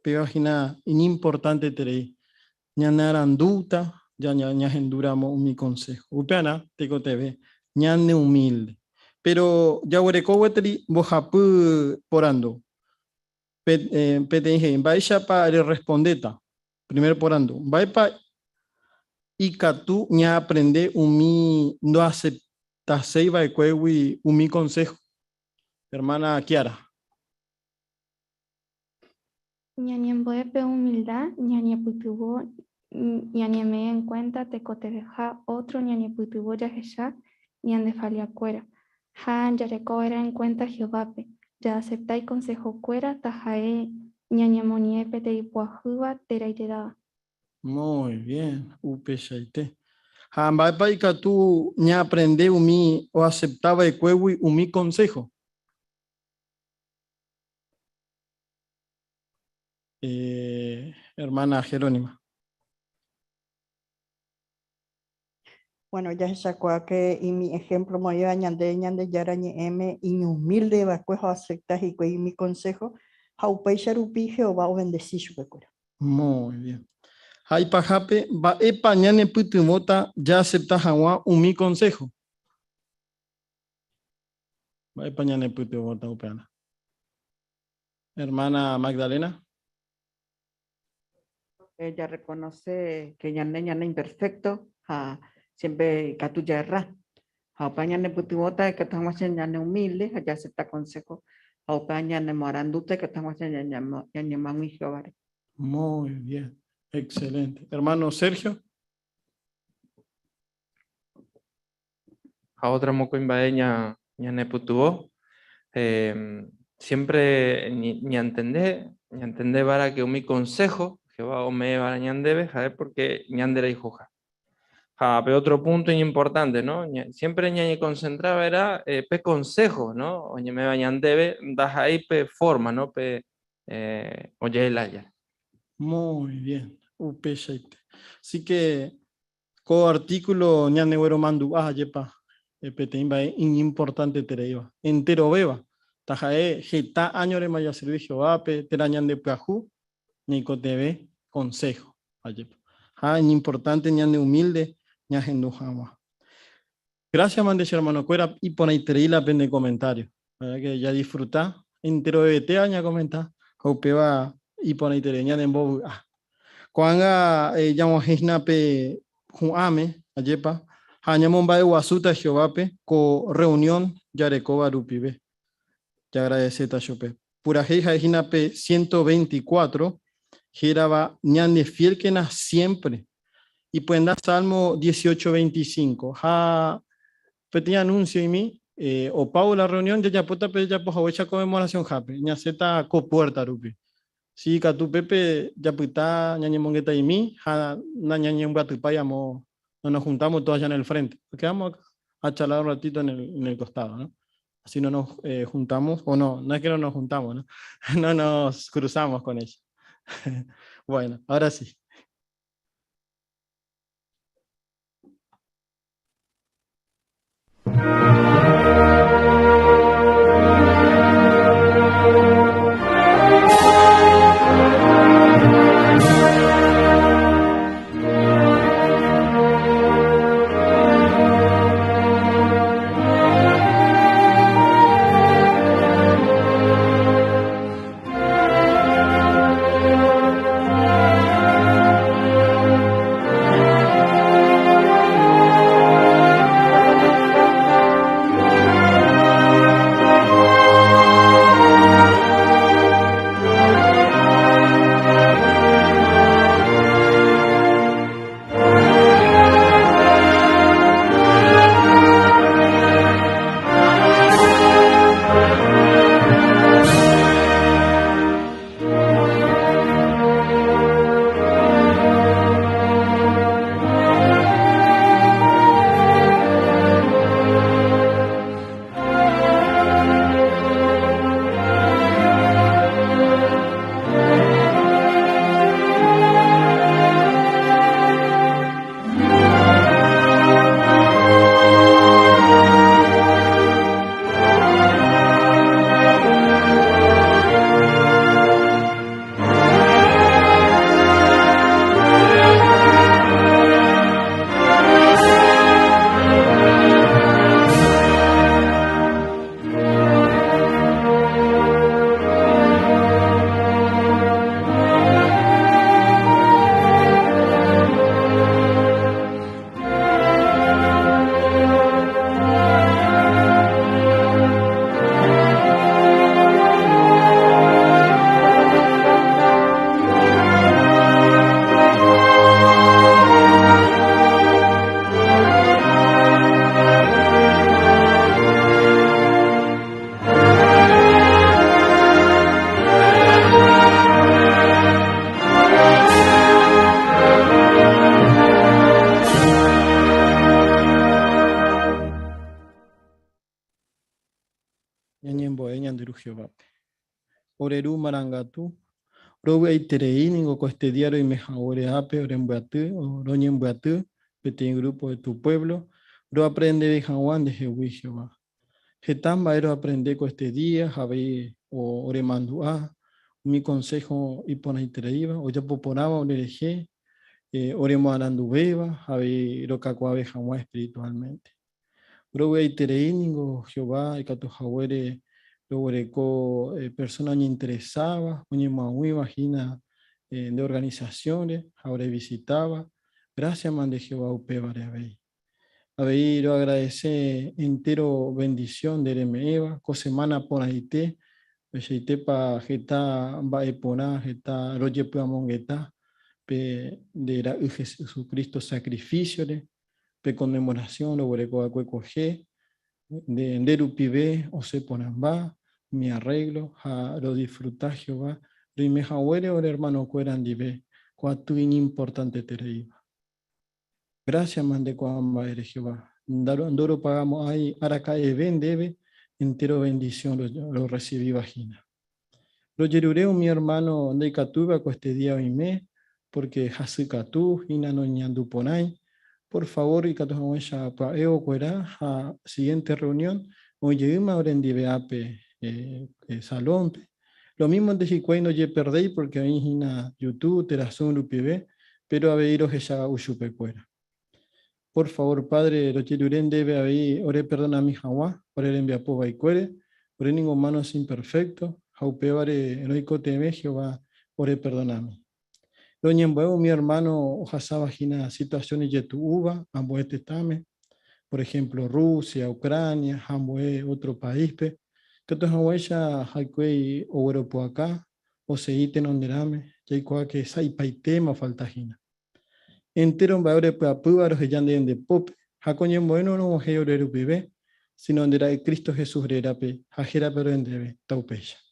péva hína iñimportanteterei ñanearandúta ñahendúramo umi consejo. Upearã tekotevẽ ñaneumilde. Pero jaguereko gueteri mbohapy porandu. Peteĩ he'i, Mba'éichapa rerrespondéta? Primer porandu, Mba'épa ikatu ñaaprende umi ndoaseptaséi va'ekuégui umi konsého? Hermana Kiara. Ñañembo'e pe humilda ñañepytyvõ ñañeme'ẽ en cuenta tekotevẽha ótro ñañepytyvõ jahecha ñande faliakuéra, ha jarekova'erã en cuenta Jehovápe, ja'acepta ikonsehokuéra taha'e ñañemoñe'ẽ peteĩ ipyahýva térã ijedáva. Muy bien, upeichaite. Ha mba'épa ikatu ñaaprende umi oacepta va'ekuégui umi konsého? Eh, hermana Jerónima. Bueno, jahechakuaa que imi ejemplo oĩva ñande Ñandejára ñe'ẽme iñumílde va'ekue ha oacepta hikuái umi consejo ha upéicha rupi Jehová obendeci chupekuéra. Muy bien. Ha ipahápe, mba'épa ñanepytyvõta jaacepta hag̃ua umi consejo? Mba'épa ñanepytyvõta upearã? Hermana Magdalena. Ella reconoce que ñane ñane imperfecto ha siempre ikatu jaerra. Ha upe ñanepytyvõta ikatu hag̃ua ñane humilde ha jaacepta consejo ha upe ñanemoarandúta ikatu hag̃ua ñañemoag̃ui Jehováre. Muy bien, excelente. Hermano Sergio. Ha otra mokõi mba'e ñanepytyvõ, siempre ñantende, ñantende va'erã que umi consejo Jehová ome'ẽ va'erã ñandéve ha'e porque ñanderayhuha. Ha pe otro punto iñimportante, no? Siempre ñañeconcentra va'erã pe consejo, no? Oñeme'ẽva ñandéve ndaha'éi pe forma, no? Pe oje'e lája. Muy bien, upeichaite. Así que Ko artículo ñanegueromandu'a ajépa peteĩ mba'e iñimportantetereíva. Enterovéva, taha'e heta áñorema jaservi Jehovápe térã ñandepyahu, ñaikotevẽ konsého ajépa. Ha iñimportánte ñaneumílde ñahendu hag̃ua. Gracias mante che hermanokuéra, iporãiterei la pende comentario. La verdad que jadisfruta enterovete ñakomenta ha upéva iporãiterei ñanembovy'a. Ko'ág̃a ñag̃uahẽ hína pe hu'ãme, ajépa, ha ñamomba'eguasúta Jehovápe ko reunión jarekóva rupive. Jaagradecéta chupe. Purahéi ha'e hína pe 124, hérava Ñandefiélkena siémpre. Ipyenda Salmo 18, 25. Ha peteĩ anunsio'imi, opávo la reunión jajapóta pe jajapo haguéicha Conmemoracionhápe, ñasẽta ko puérta rupi. Si ikatu pépe japyta ñañemongeta'imi ha nañañembyatypái amo, no nos juntamos todos allá en el frente. Nos quedamos acá a charlar un ratito en el, en el costado, ¿no? Así no nos juntamos, o no, no es que no nos juntamos, ¿no? No nos cruzamos con ella. Bueno, ahora sí. Ore Ru marangatu, rovy'aiterei ningo ko este día roime haguére ápe orembyaty o roñembyaty peteĩ grupo de tu pueblo roaprendeve hag̃ua ndehegui, Jehová. Heta mba'e roaprende ko este día ha avei oremandu'a umi consejo iporãitereíva, ojapo porãva orerehe, oremoaranduvéva ha avei rokakuaave hag̃ua espiritualmente. Rovy'aiterei ningo Jehová ikatu haguére roguereko persóna oñeinteresáva, oñemoag̃uíva hína nde organisasiónre ha orevisitáva. Grásiama nde Jehová upévare avei. Avei roagradese entéro vendisión nde reme'ẽva ko semána porãite, peichaitépa heta mba'e porã, heta rojepy'amongeta pe nde Ra'y Jesucristo sakrifísiore, pe conmemoración roguereko va'ekue kuehe, nde nde rupive osẽ porãmba umi arreglo ha rodisfruta Jehová roime haguére ore ermanokuéra ndive ko aty iñimportantetereíva. Gracias ma nde ko'ã mba'ére Jehová. Ndoropagamo'ãi araka'eve ndéve entéro bendición rorresivíva hína. Rojerure umi ermáno ndaikatúiva ko este día oime, pórke hasykatu hína noñeñanduporãi. Por favór ikatu hag̃uáicha pya'e okuera ha siguiente reunión oĩ jeýma orendive ápe salónpe. Lo mímonte hikuái ndojeperdéi pórke oĩ hína YouTube térã Zoom rupive, péro avei rohechaga'u chupekuéra. Por favor, Padre, rojerure ndéve avei ore perdonami hag̃ua ore rembiapo vaikuére, ore ningo humanos imperfecto, ha upévare roikotevẽ Jehová ore perdonami. Roñembo'e umi hermano ohasáva hína situación ijetu'úva ambue tetãme, por ejemplo Rusia, Ucrania ha ambue otro país-pe, katu hag̃uáicha ha'ekuéi ogueropu'aka, osegi tenonderãme, jaikuaáke sa'ipaitéma ofalta hína. Entéro mba'e orepy'apýva roheja ndéve nde pópe, ha ko ñembo'e norog̃uahẽi ore rupive, síno nde Ra'y Cristo Jesús rérape ha hérape ore ndéve. Taupéicha.